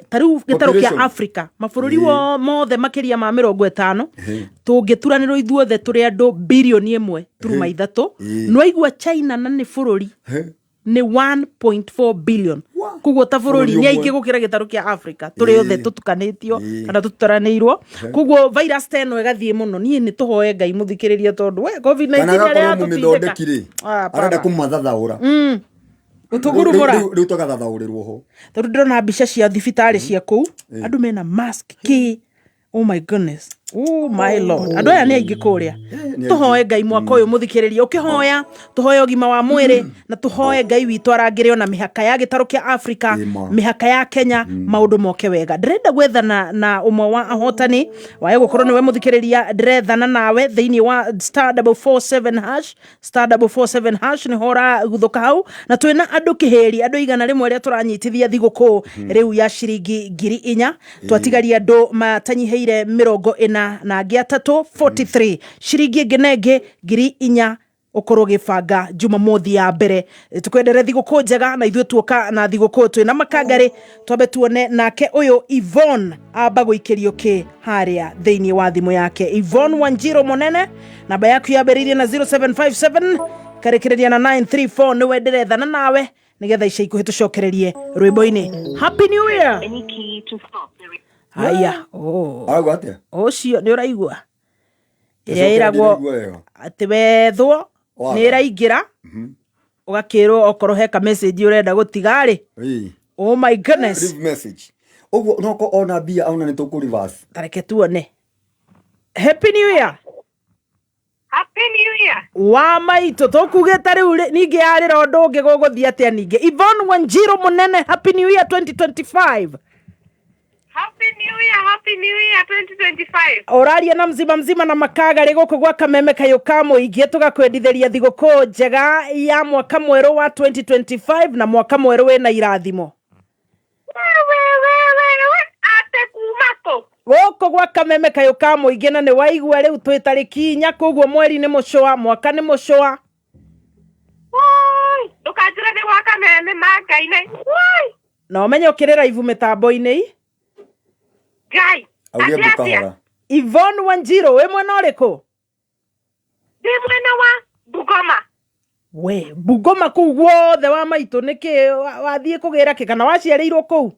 ta rĩu gĩtarũ kĩa Population. Africa mabũrũri mothe makĩria ma 50 tũngĩturanĩrwo ithuothe tũrĩ andũ birioni 1.3. Nĩwaigua China na nĩ bũrũri nĩ 1.4 billion, koguo ta bũrũri Bũrũri nĩ ũmwe. aingĩ gũkĩra gĩtarũ kĩa Africa tũrĩ othe tũtukanĩtio kana tũtaranĩirwo. Koguo virus ta ĩno ĩgathiĩ mũno. Niĩ nĩ tũhoe Ngai mũthikĩrĩria tondũ we COVID-19 Kana arĩa agakorwo yatũtindĩka. mũmĩthondeki rĩ Ah, arenda hapana. kũmathathaũra. Gũtũgurumũra. Rĩu tũgathathaũrĩrwo ho. Tondũ ndĩrona mbica cia thibitarĩ cia kũu, andũ mena mask kĩ, oh my goodness. Oh my lord, andå aya nä aingä kå rä a. Nĩ Tũhoe Ngai mwaka ũyũ, mũthikĩrĩria, ũkĩhoya tũhoe ũgima wa mwĩrĩ na tũhoe Ngai witũ arangĩre ona mĩhaka ya gĩtarũ kĩa Afrika, Ĩma. mĩhaka ya Kenya, maũndũ moke wega. Ndĩrenda gwethana na ũmwe wa ahotani wae gũkorwo nĩwe mũthikĩrĩria ndĩrethana nawe thĩinĩ wa *447#, *447# nĩho ũraguthũka hau, na twĩna andũ kĩhĩri, andũ 100 arĩa tũranyitithia thigũkũ rĩu ya ciringi 4,000. Twatigaria andũ matanyihĩire 43, 43, ciringi ĩngĩ na ĩngĩ 4,000, ũkorwo ũgĩbanga Jumamothi ya mbere. Tũkwendere thigũkũ njega, na ithuĩ tuoka na thigũkũ twĩna makangarĩ. Twambe tuone nake ũyũ Yvonne amba gũikĩrio kĩ harĩa thĩinĩ wa thimũ yake. Yvonne Wanjiro Monene, namba yaku yambĩrĩirie na 0757 karĩkĩrĩria na 934, nĩwe ndĩrethana nawe nĩgetha ica ikuhĩ tũcokererie rwĩmbo-inĩ. Happy New Year. Haya, oh. Arauga atia? Ũcio nĩ ũraigua ĩrĩa Ĩcokererie. ĩragwo Nĩguo wega. atĩ wethwo Waga. nĩ ĩraingĩra, ũgakĩrwo okorwo he ka message ũrenda gũtiga rĩ. Ĩĩ. Oh my goodness. Leave message ũguo noko ona mbia ona nĩ tũkũ reverse. Tareke tuone. Happy New Year. Happy New Year. Wa maitũ, tũkugĩte rĩu ningĩ yarĩra ũndũ ũngĩ gũgũthiĩ atĩa ningĩ? Yvonne Wanjiru Mũnene, Happy New Year 2025. Happy New Year, Happy New Year 2025. Ũraria na mzima mzima na makagarĩ gũkũ gwa Kameme kayũ ka mũingĩ, tũgakwendithĩria thigũkũ njega ya mwaka mwerũ wa 2025 na mwaka mwerũ wĩna irathimo. We we we we we ate kuma kũ? Gũkũ gwa Kameme kayũ ka mũingĩ, na nĩ waigua rĩu twĩ tarĩki 4, koguo mweri nĩ mũcũa, mwaka nĩ mũcũa. Woi, ndũkanjĩre nĩ gwa Kameme ma Ngai na. Woi, Na ũmenye ũkĩrĩ raivu mĩtambo-inĩ i. Ngai. Auge Atĩ mbu atĩa? kahora. Yvonne Wanjiru, wĩ mwena ũrĩkũ? Ndĩ mwena wa Bungoma. We Bungoma kũu guothe wa maitũ nĩkĩ wathiĩ kũgĩra kĩ kana waciarĩirwo kũu?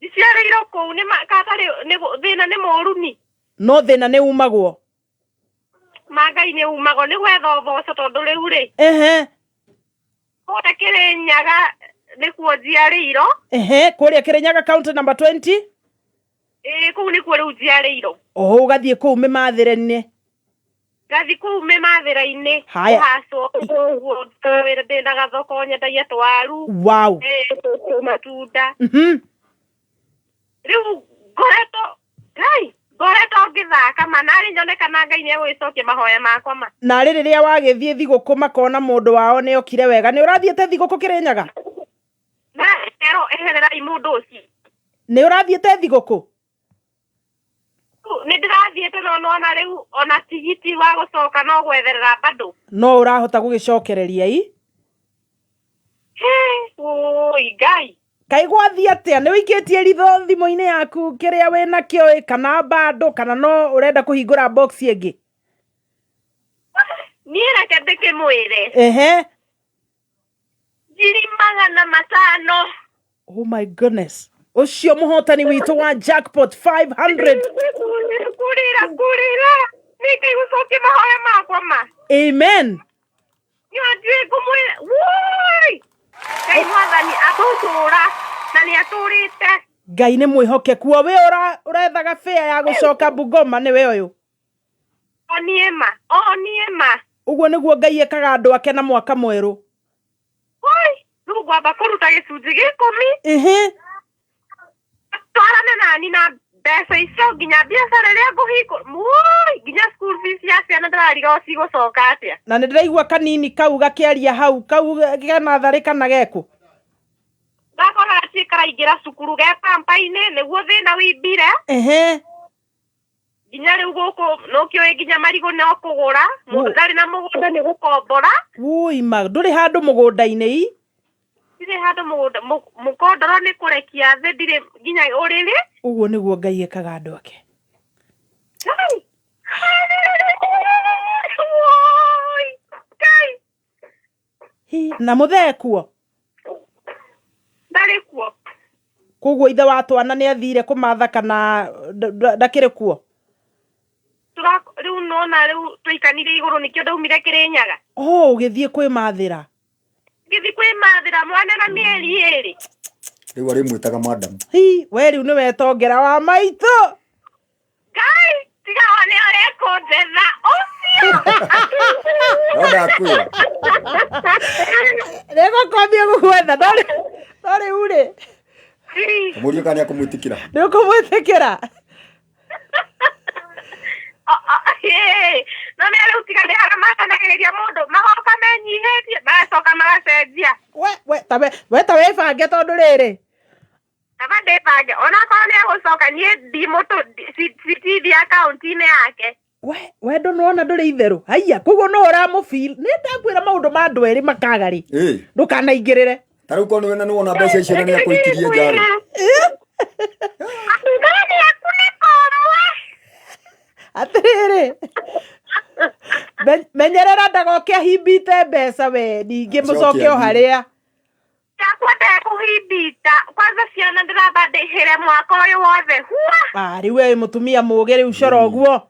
Njiarĩirwo kũu nĩ katarĩ nĩ thĩna nĩ mũũru ni. No thĩna nĩ umagwo. Ma Ngai nĩ umagwo nĩ gwetha ũboco tondũ rĩu rĩ. Kũrĩa Kĩrĩnyaga nĩkuo njiarĩirwo. Ehe, kũrĩa Kĩrĩnyaga county number 20. Ĩĩ, kũu nĩkuo rĩu njiarĩirwo. Oho, ũgathiĩ kũu mĩmathĩre-inĩ. Ngathi kũu mĩmathĩra-inĩ. Haya. Kũhacwo ũguo wĩra ndĩna gathoko nyendagia twaru. Wow. Matunda. Rĩu ngoretwo Ngai ngoretwo ngĩthaka ma narĩ nyone kana Ngai nĩ egũgĩcokia mahoya makwa ma. Na rĩ rĩrĩa wagĩthiĩ thigũkũ makona mũndũ wao nĩ okire wega, nĩ ũrathiĩte thigũkũ Kĩrĩnyaga? Na erwo ehererai mũndũ ũcio. Nĩ ũrathiĩte thigũkũ? Nĩ ndĩrathiĩte no nona rĩu ona tigiti wa gũcoka no gwetherera bado. No ũrahota gũgĩcokereria i? Oi Ngai. Kaĩ gwathiĩ atĩa? Nĩ ũikĩtie ritho thimũ-inĩ yaku kĩrĩa wĩnakĩo ĩ, kana bado, kana no ũrenda kũhingũra box ĩngĩ? Niĩ reke ndĩkĩmwĩre. 500,000. Oh my goodness. Ũcio mũhotani witũ wa jackpot 500. Kũrĩra kũrĩra. Nĩ Ngai gũcokia mahoya makwa ma. Amen. Nĩ ngũmwĩra. Woi! Ngai mwathani atũtũra na nĩ atũrĩte. Ngai nĩ mwĩhokeku. O we ũrethaga fare ya gũcoka Bungoma nĩwe ũyũ. O niĩ ma. O niĩ ma. Ũguo nĩguo Ngai ekaga andũ ake na mwaka mwerũ. Woi! Rĩu ngwamba kũruta gĩcunjĩ gĩa ikũmi. Twarane nani na mbeca icio nginya biacara ĩrĩa ngũhingũra. Woi! Nginya school fees ya ciana ndĩrarigwo cigũcoka atĩa. Na nĩ ndĩraigua kanini kau gakĩaria hau, kau kena tharĩ kana gekũ? Gakora gatirĩ karaingĩra cukuru ge pampa-inĩ nĩguo thĩna wĩimbire. Nginya rĩu gũkũ nũkĩũĩ nginya marigũ no kũgũra. Mũndũ ndarĩ na mũgũnda nĩ gũkombora. Woi ma, ndũrĩ handũ mũgũnda-inĩ i? Ndirĩ handũ mũgũnda, mũkondoro nĩ kũrekia thĩ ndirĩ nginya ũrĩrĩ. Ũguo nĩguo Ngai ekaga andũ ake. Ngai. Woi, Ngai. Hi, na mũthee kuo? Ndarĩ kuo. Koguo ithe wa twana nĩ athire kũmatha kana ndakĩrĩ kuo? Rĩu nona rĩu tũikanire igũrũ nĩkĩo ndaumire Kĩrĩnyaga. Oh, ũgĩthiĩ kwĩmathĩra? Ngĩthiĩ kwĩmathĩra mwana na mĩeri 2. Rĩu arĩmwĩtaga madam. Hi, we rĩu nĩwe tongera wa maitũ. Ngai. Tiga one ũrĩa kũnjetha ũcio. No ndakwĩra. Nĩgũkwambia gũgwetha no rĩu rĩ Mũriũ kana nĩakũmwĩtĩkĩra. Nĩ ũkũmwĩtĩkĩra? No nĩ rĩu tiga nĩ harĩa makenagĩrĩria mũndũ magoka menyihĩtie magacoka magacenjia. We ta wĩbange tondũ rĩrĩ Kaba ndĩbange onakorwo nĩ egũcoka niĩ ndimũtũ citithi akaunti-inĩ yake. We ndũnona ndũrĩ itherũ haiya koguo no ũramũfeel nĩ ndakwĩra maũndũ ma andũ erĩ makaga rĩ ndũkanaingĩrĩre. Ta rĩu korwo nĩwe na nĩwona mbeca icio na nĩakũikirie nja rĩ. Atĩrĩrĩ menyerera ndagoke ahimbite mbeca we ningĩ mũcoke o harĩa. Yakwa ndekũhimbita kwanza ciana ndĩramba ndĩhĩre mwaka ũyũ wothe hua. Ah, rĩu we wĩ mũtumia mũgĩ rĩu cora ũguo.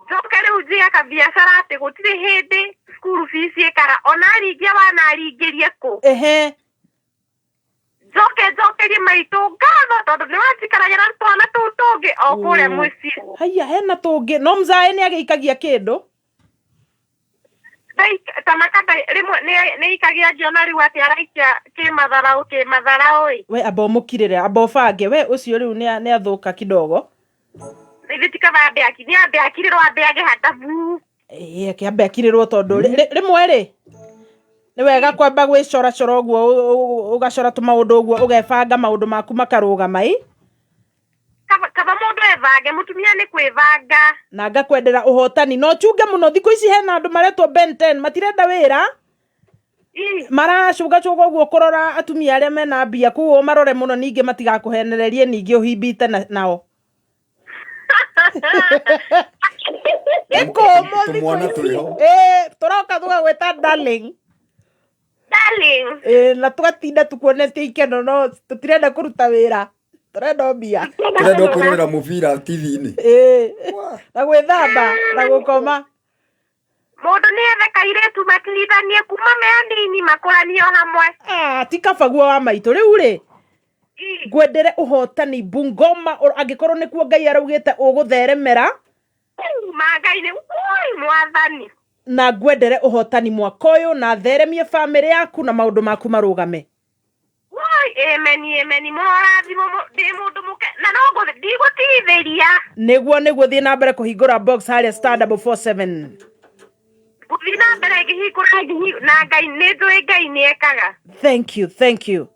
Njoke rĩu njige kabiacara atĩ gũtirĩ hĩndĩ cukuru fees ĩkara ona aringia wana aringĩrie kũ. Ehe. Njoke njokerie maitũ ngatho tondũ nĩwanjikaragĩra twana tũu tũngĩ o kũrĩa mũciĩ. Haiya hena tũngĩ no mzae nĩ agĩikagia kĩndũ. Tamaka rĩmwe nĩ ikagia ngĩona rĩu atĩ araikia kĩmatharaũ kĩmatharaũ ĩ. We amba ũmũkirĩre amba ũbange we ũcio rĩu nĩ athũka kidogo. Ithe ti kaba ambe nĩ ambe akirĩrwo ambe agĩhata bu. Ĩĩ akĩambe akirĩrwo tondũ rĩmwe rĩ nĩ wega kwamba gwĩcoracora ũguo ũgacora tũmaũndũ ũguo ũgebanga maũndũ maku makarũgama ĩ. Kaba mũndũ ebange mũtumia nĩ kwĩbanga. Na ngakwendera ũhotani no chunge mũno thikũ ici hena andũ maretwo Ben 10 matirenda wĩra. Maracũgacũga ũguo kũrora atumia arĩa mena mbia koguo marore mũno ningĩ matigakũhenererie ningĩ ũhimbite nao. Gĩkũmũ thikũ Tũmwana ici. twĩho. Ĩĩ tũroka tũgagwĩta darling. Darling. Ĩĩ na tũgatinda tukuonetie ikeno no tũtirenda kũruta wĩra. Tũrenda mbia. Tũrenda kwĩrorera mũbira TV-inĩ. Ĩĩ na gwĩthamba na gũkoma. Mũndũ nĩ ethe kairĩtu matirithanie kuma me anini makũranio hamwe. Ah, ti kaba guo wa maitũ rĩu rĩ ngwendere ũhotani Bungoma angĩkorwo nĩkuo Ngai araugĩte ũgũtheremera. Ma Ngai nĩ ui mwathani. Na ngwendere ũhotani mwaka ũyũ na theremie bamĩrĩ yaku na maũndũ maku marũgame. Oi, amen amen mũrathimwo ndĩ mũndũ mũke na no ndigũtigithĩria. Nĩguo thiĩ na mbere kũhingũra box harĩa star 447. Gũthiĩ na mbere ngĩhingũra na Ngai nĩ njũĩ Ngai nĩ ekaga. Thank you, thank you.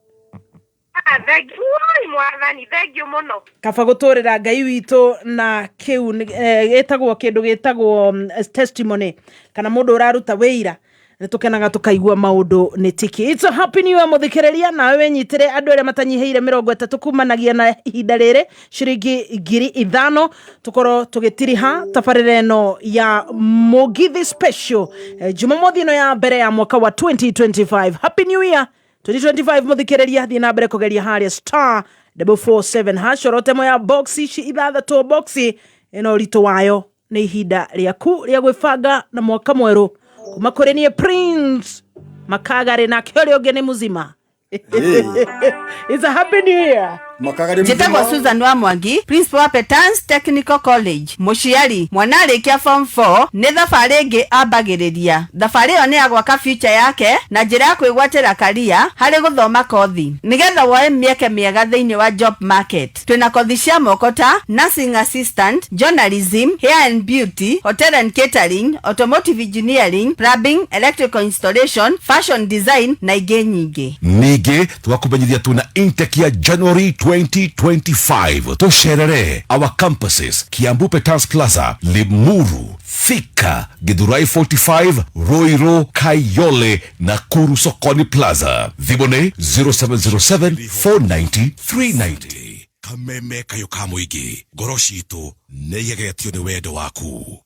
Ah, thank you oi mwathani, thank you mũno. Kaba gũtũrĩra Ngai witũ na kĩu gĩtagwo kĩndũ gĩtagwo testimony kana mũndũ ũraruta wĩira nĩ tũkenaga tũkaigua maũndũ nĩ tiki. It's a happy new year mũthikĩrĩria nawe wĩnyitĩre andũ arĩa matanyihĩire 30 kumanagia na ihinda rĩrĩ ciringi 5,000 tũkorwo tũgĩtiriha tabarĩra ĩno ya Mũgithi special Jumamothi ĩno ya mbere ya mwaka wa 2025. Happy new year 2025 mũthikĩrĩria thiĩ na mbere kũgeria harĩa star 447 hash orotemo ya box ici ithathatũ boxi ĩno ũritũ wayo nĩ ihinda rĩaku rĩa gwĩbanga na mwaka mwerũ kuma kũrĩ niĩ Prince Makagarĩ nake ũrĩa ũngĩ nĩ mũzima. It's a happy new year. Makagarĩ Njĩtagwo mũzima. Susan wa Mwangi, principal wa Petans Technical College. Mũciari, mwana arĩkia form 4 nĩ thabarĩ ĩngĩ ambagĩrĩria. Thabarĩ ĩyo nĩ ya gwaka future yake na njĩra ya kwĩgwatĩra career harĩ gũthoma kothi nĩgetha woe mĩeke mĩega thĩinĩ wa job market. Twĩna kothi cia moko ta nursing assistant, journalism, hair and beauty, hotel and catering, automotive engineering, plumbing, electrical installation, fashion design na ingĩ nyingĩ. Ningĩ tũgakũmenyithia twĩna intake ya January 2025. Tũcerere our campuses Kiambu Petans Plaza, Limuru, Thika, Githurai 45, Ruiru, Kayole, Nakuru Sokoni Plaza. Thimũ nĩ 0707 490 390. Kameme kayũ ka mũingĩ ngoro citũ nĩ igegetio nĩ wendo waku.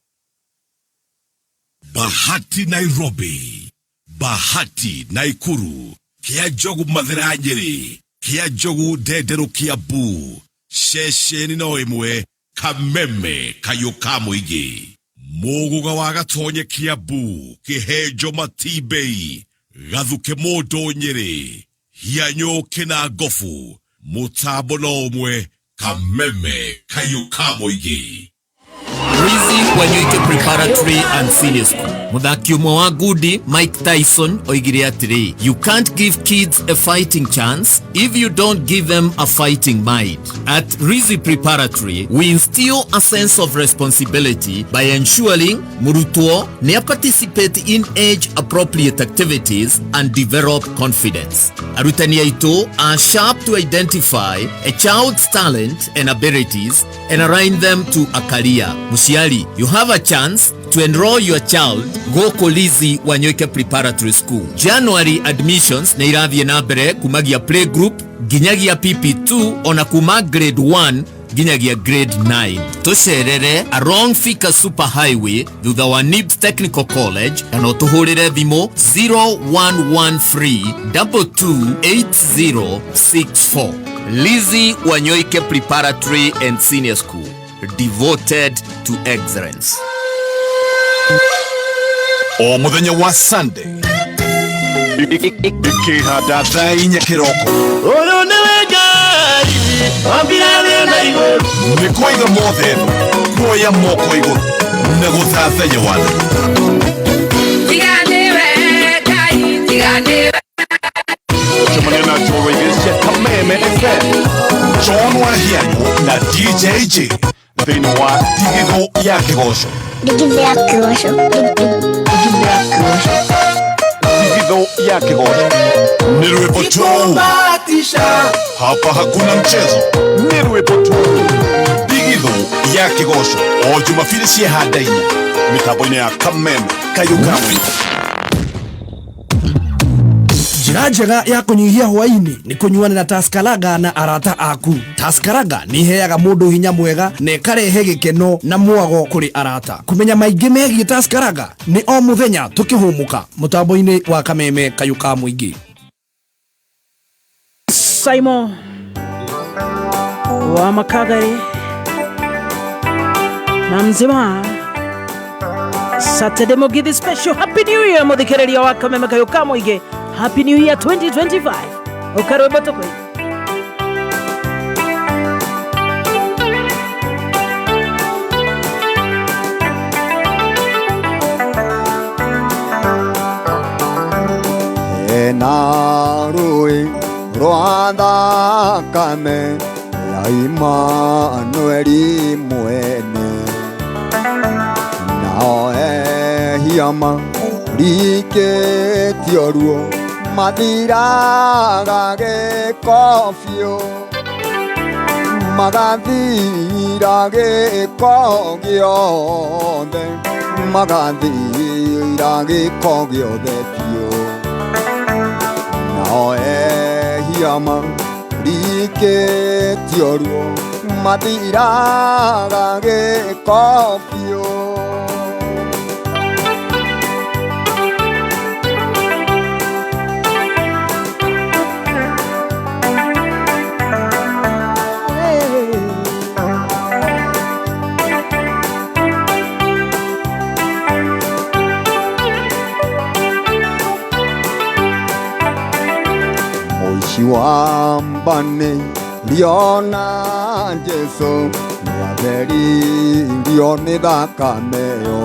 Bahati Nairobi, Bahati Naikuru, Kĩa Njogu Mathĩra Nyĩrĩ, Kĩa Njogu Ndenderũ Kiambu, ceceni no ĩmwe Kameme kayũ ka mũingĩ. Mũgũga wa Gatonye Kiambu, Kĩhenjo Matimbei, Gathuke Mũndũ Nyĩrĩ, Hianyũ Kĩnangobu, mũtambo no ũmwe Kameme kayũ ka mũingĩ. Rizzi Wanyoike Preparatory and Senior School. Muthaki ũmwe wa ngundi Mike Tyson oigire atĩrĩ, you can't give kids a fighting chance if you don't give them a fighting mind. At Rizzi Preparatory, we instill a sense of responsibility by ensuring murutwo nĩ participate in age appropriate activities and develop confidence. Arutani aitũ are sharp to identify a child's talent and abilities and align them to a career. Mũciari, you have a chance to enroll your child gũkũ Lizzy Wanyoike Preparatory School. January admissions nĩ irathiĩ na mbere kumagia playgroup nginyagia PP2 ona kuma grade 1 nginyagia grade 9. Tũcerere along Thika Super Highway thutha wa NIBS Technical College kana ũtũhũrĩre thimũ 0113 228064. Lizzy Wanyoike Preparatory and Senior School, devoted to excellence. O muthenya wa Sunday ikihanda thaa inya kiroko Ũyũ nĩwe Ngai ombire thĩ na igũrũ. Nĩ kwaiga mothe thũ kuoya moko igũrũ na gũthathaiya wathani. Tiga nĩwe Ngai, tiga nĩwe. Cemania na njorua igĩrĩ cia Kameme FM, John Wahianyũ na DJ J thĩinĩ wa Ndigithũ ya Kĩgoco. Ndigithũ ya Kĩgoco. Ndigithũ ya Kĩgoco. Ndigithũ ya Kĩgoco nĩ rwĩmbo tu, hapa hakuna mchezo, nĩ rwĩmbo tu. Ndigithũ ya Kĩgoco o Jumapili cia handa inya mĩtambo-inĩ ya Kameme Kayukawe. Njĩra njega ya kũnyihia hwaĩ-inĩ nĩ kũnyuanĩra Tusker Lager na arata aku. Tusker Lager nĩ iheaga mũndũ hinya mwega na ĩkarehe gĩkeno na mwago kũrĩ arata. Kũmenya maingĩ megiĩ Tusker Lager nĩ o mũthenya tũkĩhũmũka mũtambo-inĩ wa Kameme Kayũ ka Mũingĩ. Simon wa Makagari na mzima Saturday Mugithi special. Happy New Year muthikiriria wa Kameme Kayũ ka Mũingĩ. Happy New Year 2025. Ukarwimbo tukui. Hena rũĩ rwa thakame ya Imanueli mwene, nao ehia marikĩtio ruo mathiraga gĩko biũ, magathira gĩko gĩothe, magathira gĩko gĩothe biũ. Nao ehia marikĩtio ruo mathiraga gĩko biũ. Mũici wa mbane riona Jesu nĩatheririo nĩ thakame ĩyo,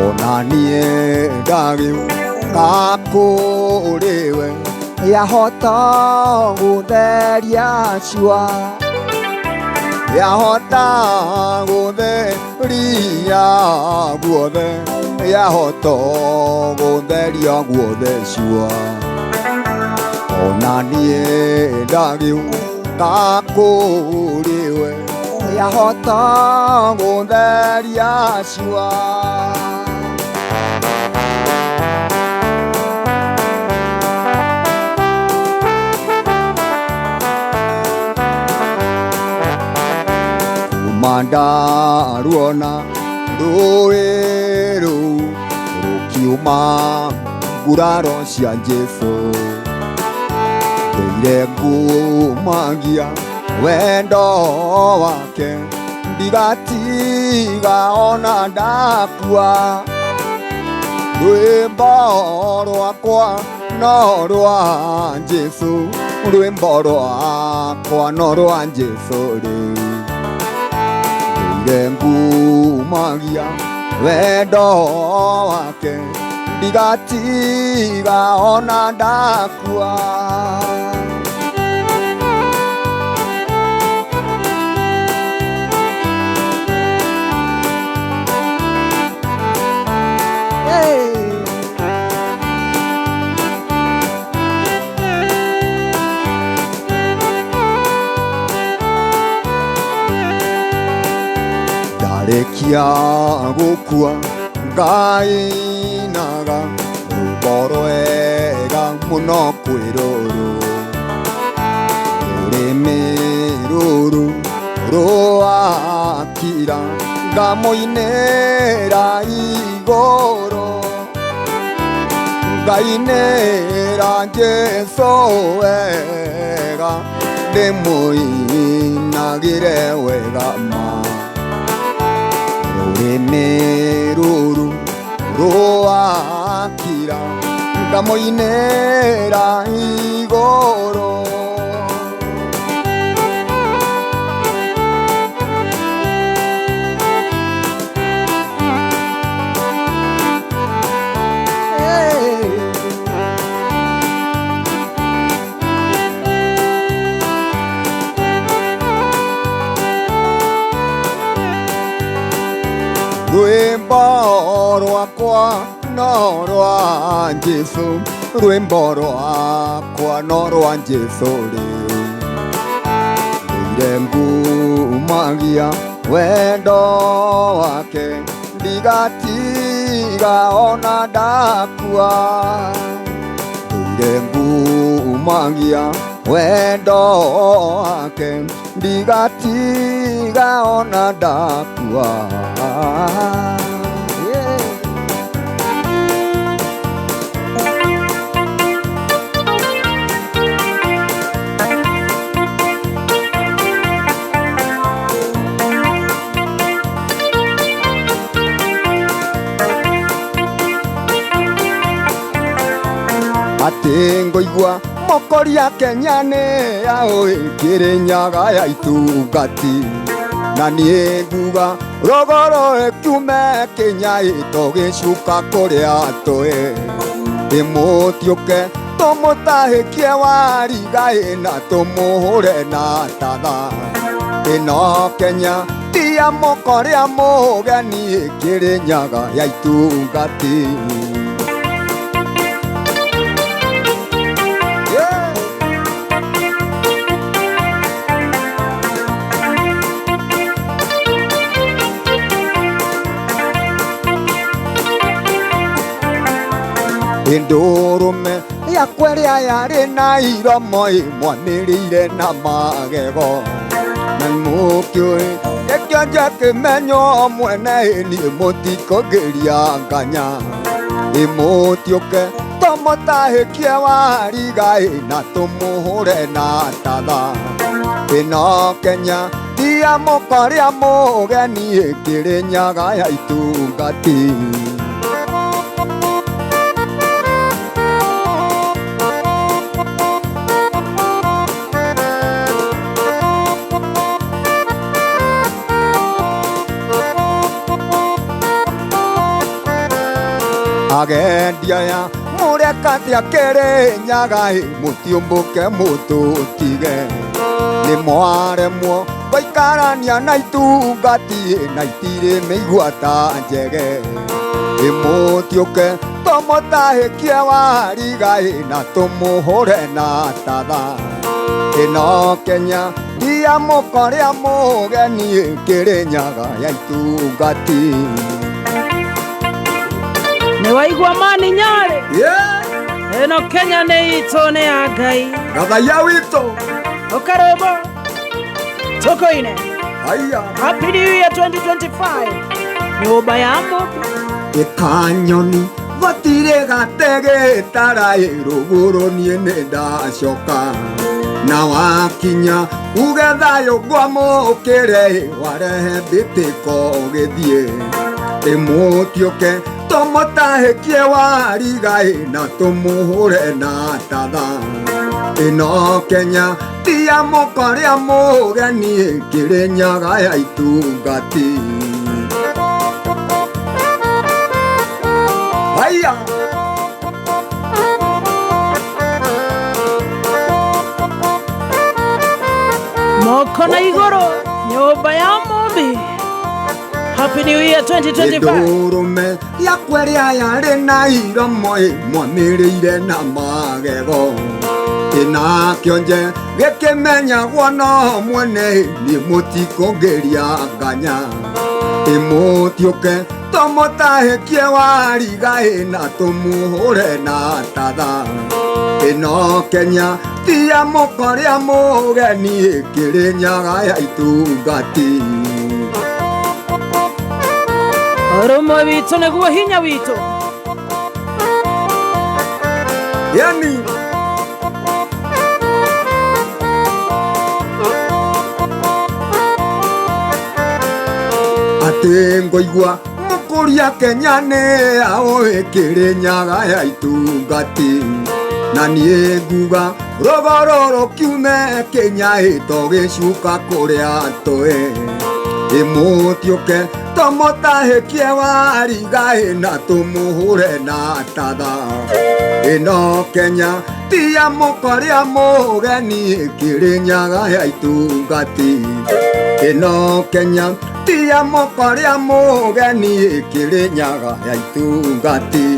ona niĩ ndagĩũka kũrĩ we yahota gũtheria cua, yahota gũtheria guothe, yahota gũtheria guothe cua. Ona niĩ ndagĩũka kũrĩ we yahota gũtheria cua. Kuma ndaruona rũĩ rũu rũkiuma nguraro cia Jesũ, ndeire ngumagia wendo wake, ndigatiga ona ndakua. Rwĩmbo rwakwa no rwa Jesũ, rwĩmbo rwakwa no rwa Jesũ rĩu. Ndũire ngumagia wendo wake ndigatiga ona ndakua. Ndarĩkia gũkua ngainaga rwĩmbo rwega mũno kwĩ rũrũ rũrĩmĩ rũrũ rwakira ngamũinĩra igũrũ ngainĩra Jesũ wega ndĩmũinagĩre wega ma rũrĩmĩ rũrũ rwakira ngamuinĩra igũrũ. Rwĩmbo rwakwa no rwa Jesũ, rwĩmbo rwakwa no rwa Jesũ rĩu. Ndũire ngumagia wendo wake ndigatiga ona ndakua. Ndũire ngumagia wendo wake ndigatiga ona ndakua. Atĩ ngũigua mokoria Kenya nĩ yaũ Kĩrĩnyaga ya itungati na niĩ nguga rũgũrũ ĩkiume Kenya ĩtũgĩcuka kũrĩa tũĩ ĩmũtiũke tũmũtahĩkie warigaĩ na tũmũhũre na tatha ĩno Kenya ti ya mũkoria mũgeni Kĩrĩnyaga ya itungati. Ndũrũme yakwa ĩrĩa yarĩ na iromo ĩmwanĩrĩire na magego na mũkĩũĩ gĩkĩonje kĩmenyo mwene niĩ mũtikũngĩria nganya ĩmũtiũke tũmũtahĩkie warigaĩ na tũmũhũre na tatha ĩno Kenya ti ya mũkoria mũgeni Kĩrĩnyaga ya itungati. Agendi aya mũrekatia Kĩrĩnyaga mũtiũmbũke mũtũtige nĩ mwaremwo gũikarania na itungati na itirĩ mĩigua ta njege ĩmũtiũke tũmũtahĩkie warigaĩ na tũmũhũre na tatha ĩno Kenya ti ya mũkoria mũgeni Kĩrĩnyaga ya itungati. Nĩ waigua mani Nyarĩ? Ĩno Kenya nĩ itũ nĩ ya Ngai Gathaia witũ ũkarũmbo tũkũine. Haya. Happy New Year 2025 nyũmba ya mũmbi ĩkanyoni gũtirĩ gatege tara rũgũrũ niĩ nĩ ndacoka na wakinya uge thayũ ngwamũkĩre warehe mbĩtĩko gĩthiĩ ĩmũtiũke Tũmũtahĩkie warigaĩ na tũmũhũre na tatha. Ĩno Kenya ti ya mũkorĩa mũgeni Kĩrĩnyaga ya itungati. Haya. Moko na igũrũ nyũmba ya mũmbi. Happy New Year 2025. Ndũrũme yakwa ĩrĩa yarĩ na iromo ĩmwamĩrĩire na magego. Ĩna kĩonje gĩkĩmenyagwo no mwene niĩ mũtikũngĩria nganya. Ĩmũtiũke tũmũtahĩkie wariga na tũmũhũre na tatha. Ĩno Kenya ti ya mũkorĩa mũgeni Kĩrĩnyaga ya itungati. Ũrũmwe witũ nĩguo hinya witũ. Yani atĩ ngũigua mũkũria Kenya nĩ ao Kĩrĩnyaga ya itungati. Na niĩ nguga rũgoro rũkiume Kenya ĩtogĩcuka kũrĩa tũĩ. Ĩmũtiũke tũmũtahĩkie wariga na tũmũhũre na tatha. Ĩno Kenya ti ya mũkorĩa mũgeni Kĩrĩnyaga ya itungati. Ĩno Kenya ti ya mũkorĩa mũgeni Kĩrĩnyaga ya itungati.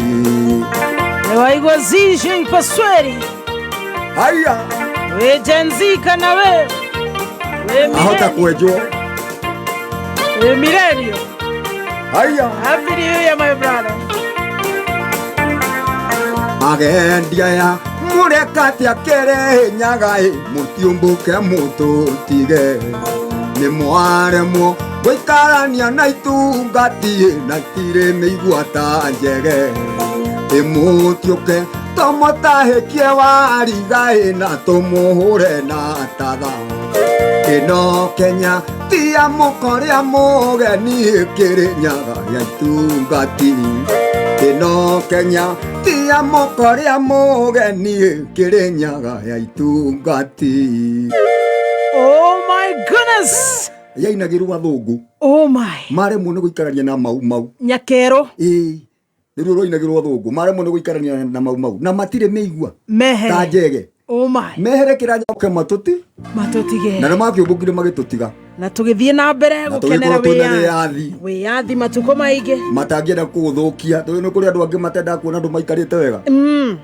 Nĩwaigua ZJ Pasweri. Haya. Wĩ Gen Z kana we? Wĩ Ahota kwenjwo. Wĩ millennial. Haya. Happy New Year my brother. Agendia ya mũrekatia Kĩrĩnyaga mũtiũmbũke mũtũtige. Nĩ mwaremwo gũikarania na itungati na itirĩ mĩigua ta njege. Ĩmũtiũke tũmũtahĩkie wariga na tũmũhũre na tatha. Ĩno Kenya ti ya mũkorĩa mũgeni Kĩrĩnyaga ya itungati. Ĩno Kenya ti ya mũkorĩa mũgeni Kĩrĩnyaga ya itungati. Oh my goodness. Yainagĩrwo athũngũ. Oh my. Maremwo nĩ gũikarania na mau mau. Nyakero. Ĩĩ. Rĩu rũinagĩrwo athũngũ maremwo nĩ gũikarania na mau mau na matirĩ mĩigua. Mehere. Ta njege. Oh my. Mehere kĩranya matũti. Matũtige. Na nĩ makĩũmbũkire magĩtũtiga. Na tũgĩthiĩ na mbere gũkenera wĩyathi. Wĩyathi matukũ maingĩ. Matangĩenda kũũthũkia tondũ nĩ kũrĩ andũ angĩ matendaga kuona andũ maikarĩte wega.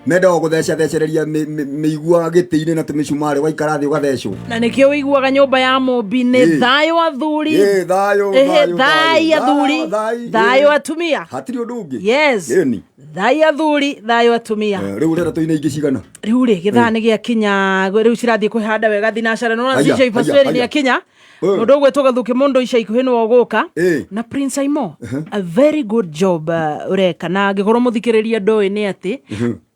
Mendaga gũtheceathecereria mĩigua gĩtĩ-inĩ na tũmĩcumarĩ waikara thĩ ũgathecwo. Na nĩkĩo ũiguaga nyũmba ya mũmbi nĩ thayũ athuri. Thayũ, thayũ, thayũ athuri. Thayũ atumia. Hatirĩ ũndũ ũngĩ. Yes. Ĩni. Thayũ athuri, thayũ atumia. Rĩu ũrenda tũine ingĩ cigana? Rĩu rĩ gĩthaa nĩ gĩakinya rĩu cirathiĩ kwĩhanda wega thinacara nĩwona ZJ Pasweri nĩ akinya. Mũndũ ũgwĩtwo Gathuki Mũndũ ica ikuhĩ nĩwe ũgũka. Na Prince Aimo, a very good job ũreka. Na angĩkorwo mũthikĩrĩria ndũĩ nĩ atĩ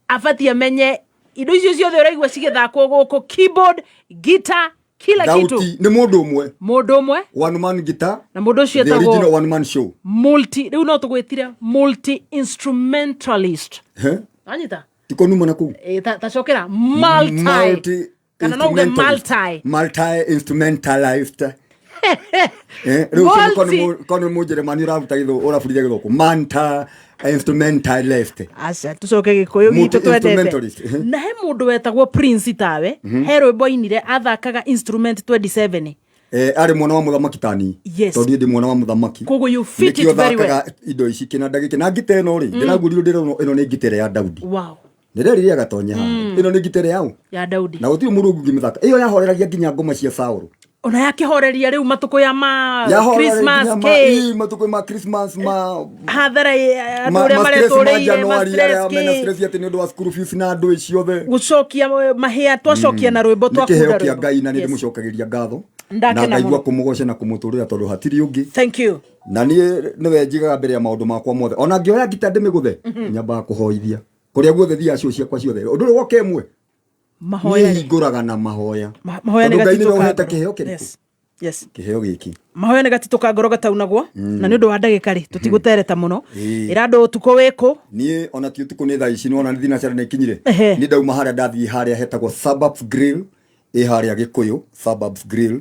abatiĩ amenye indo icio ciothe ũraigua cigĩthakwo gũkũ, keyboard, guitar, kila kitu. Nĩ mũndũ ũmwe. Mũndũ ũmwe. One man guitar. Na mũndũ ũcio etagwo the original one man show. Multi, rĩu no tũgwĩtire multi instrumentalist. Wanyita? Tikonuma na kũu. Tacokera multi. Kana no uge multi. Multi instrumentalist. Rĩu ũcio korwo nĩ Mũnjerumani ũraruta gĩthũngũ ũraburithia gĩthũngũ. Multi instrumentalist. Aca tũcoke gĩkũyũ gitũ twendete. Na he mũndũ wetagwo Prince tawe, he rwĩmbo ainire athakaga instrument 27. Arĩ mwana wa mũthamaki tani. Yes. Tondũ niĩ ndĩ mwana wa mũthamaki. Koguo you fit it very well. Nĩkĩo thakaga indo ici kĩnanda gĩkĩ na ngita ĩno rĩ, ndĩragurirwo ndĩrona ĩno nĩ ngita ĩrĩa ya Daudi. Wow. Nĩrerire agatonya haha. Ĩno nĩ ngita ĩrĩa yaũ? Ya Daudi. Na gũtirĩ mũndũ ũngĩmĩthaka. Ĩyo yahoreragia nginya ngoma cia Saũlũ. Ona yakĩhoreria rĩu matukũ ya ma Christmas kĩ. Matukũ ma Christmas ma hathara andũ arĩa maretũrĩire ma stress mena stress atĩ nĩ ũndũ wa school fees na andũ ciothe. Gũcokia mahĩa twacokia na rwĩmbo twakunda rwĩmbo. Nĩ kĩheo kĩa Ngai na nĩ ndĩmũcokagĩria ngatho. Na ngaigua kũmũgoca na kũmũtũrĩra tondũ hatirĩ ũngĩ. Thank you. Na niĩ nĩwe njigaga mbere ya maũndũ makwa mothe. Ona ngĩoya ngita ndĩmĩgũthe, nyambaga kũhoithia. Kũrĩa guothe thiaga cio ciakwa ciothe. Ũndũ ũrĩa woka ĩmwe. Mahoya. Niĩ hingũraga na mahoya. Mahoya nĩ Tondũ Ngai gatitũ nĩwe ka ũhete ngoro. kĩheo kĩrĩkũ? Yes. Yes. Kĩheo gĩkĩ. Mahoya nĩ gatitũ ka ngoro gataunagwo. Na nĩ ũndũ wa ndagĩka rĩ, tũtigũtereta mũno. Ĩĩ. Ĩra andũ ũtukũ wĩkũ. Niĩ ona ti ũtukũ, nĩ thaa ici, nĩwona nĩ thinacara nĩ ikinyire. Ehe. Niĩ ndauma harĩa, ndathiĩ harĩa hetagwo Suburbs Grill, ĩ harĩa Gĩkũyũ. Suburbs Grill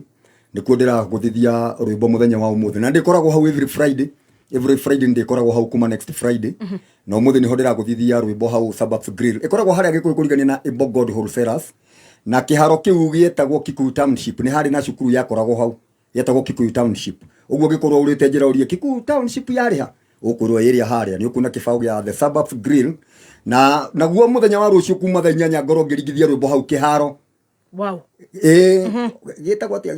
nĩkuo ndĩragũthithia rwĩmbo mũthenya wa ũmũthĩ, na ndĩkoragwo hau every Friday, every Friday ndĩkoragwo hau kuma next Friday. Na ũmũthĩ nĩho ndĩragũthithia rwĩmbo hau Suburbs Grill, ĩkoragwo harĩa Gĩkũyũ kũrigania na Able God Wholesalers, na kĩharo kĩu gĩetagwo Kikuyu Township. Nĩ harĩ na cukuru yakoragwo hau yetagwo Kikuyu Township. Ũguo ũngĩkorwo ũrĩte njĩra ũrie Kikuyu Township yarĩ ha, ũkwĩrwo ĩrĩa harĩa nĩ ũkuona kĩbaũ gĩa The Suburbs Grill. Na naguo mũthenya wa rũciũ kuma thaa 8 ngorwo ngĩringithia rwĩmbo hau kĩharo. Wow. Ĩĩ, gĩtagwo atĩa?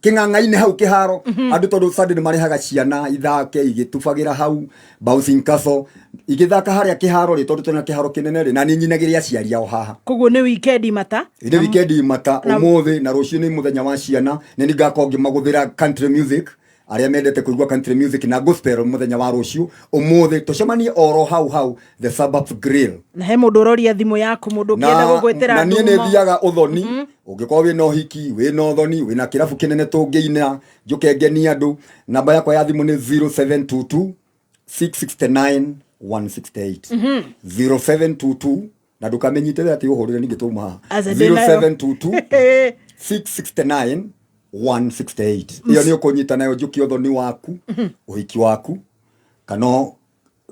Kĩng'ang'a-inĩ hau kĩharo. Andũ tondũ Sunday nĩ marehaga ciana ithake igĩtubagĩra hau bouncing castle, igĩthaka harĩa kĩharo rĩ, tondũ twĩna kĩharo kĩnene rĩ, na nĩ nyinagĩre aciari ao haha. Koguo nĩ weekend mata. Nĩ weekend mata. Ũmũthĩ na rũciũ nĩ mũthenya wa ciana. Nĩ ngakorwo ngĩmagũthĩra country music, arĩa mendete kũigua country music na gospel mũthenya wa rũciũ. Ũmũthĩ tũcemanie oro hau hau The Suburbs Grill. Na he mũndũ ũroria thimũ yaku, mũndũ ũngĩenda gũgwĩtĩra Na niĩ nĩ ndumo. thiaga ũthoni. Ũngĩkorwo wĩna ũhiki, wĩna ũthoni, wĩna kĩrabu kĩnene tũngĩina, njũke ngenie andũ, namba yakwa ya thimũ nĩ 0722 669 168. 0722, na ndũkamenyitĩre atĩ ũhũrĩre ningĩ twauma haha. Aca, ndĩ nayo. 0722 669 168, ĩyo nĩ ũkũnyita nayo njũke ũthoni waku, ũhiki waku, kana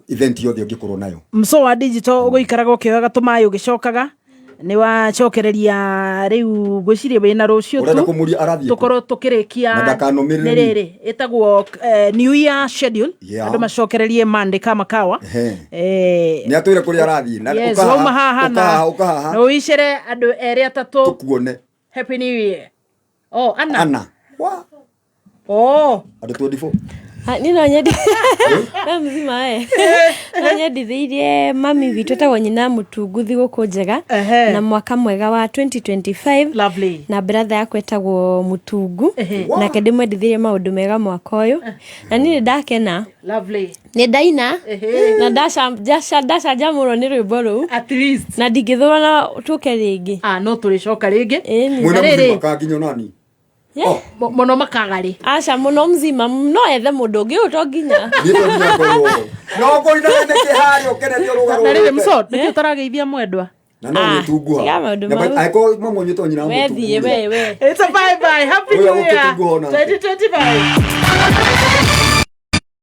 event yothe ũngĩkorwo nayo. Mso wa digital ũgũikaraga ũkĩoyaga tũmaĩ ũgĩcokaga nĩ wacokereria rĩu, ngwĩciria wĩna rũciũ Ũrenda tu kũmũria arathiĩ kũ? tũkorwo tũkĩrĩkia. Na ndakanũmĩrĩre nĩ niĩ. rĩrĩ ĩtagwo new year schedule. Andũ macokererie Monday kama kawa. Ehe. Eh, Nĩ atwĩre kũrĩa arathiĩ na yes, ũkahaha, wauma haha na ũkahaha, ũkahaha na ũicere andũ erĩ atatũ. Tukuone. Happy new year. Oh, Anna. Anna. Wa. Oh. Andũ 24. Ah, niĩ no nyendi we mzima we no nyendithĩirie mami witũ etagwo nyina mũtungu thigũkũ njega na mwaka mwega wa 2025. Lovely. Na brother yakwa etagwo mũtungu, nake ndĩmwendithĩirie maũndũ mega mwaka ũyũ, na niĩ nĩ ndakena. Lovely. Nĩ ndaina na ndacanjamũrwo nĩ rwĩmbo rũu. At least. Na ndingĩthũra na tũke rĩngĩ. Ah, no tũrĩcoka rĩngĩ. Mwĩna Na rĩrĩ, mũthima kanginya nani. Mũno makagarĩ. Aca, mũno mzima no ethe mũndũ ũngĩ, ũyũ to nginya. Niĩ to nginya ngorwo no kũina nĩ kĩharĩ ũkenerio rũga Na rĩrĩ, rũrũte. mso nĩkĩ ũtarageithia mwendwa? Na no gĩtunguha. Tiga maũndũ Na mau. angĩkorwo mamwonyete o nyina wa We thiĩ mũtungu. we we. It's a bye bye. Happy Ũyũ New Year agũkĩtunguha onake. 2025.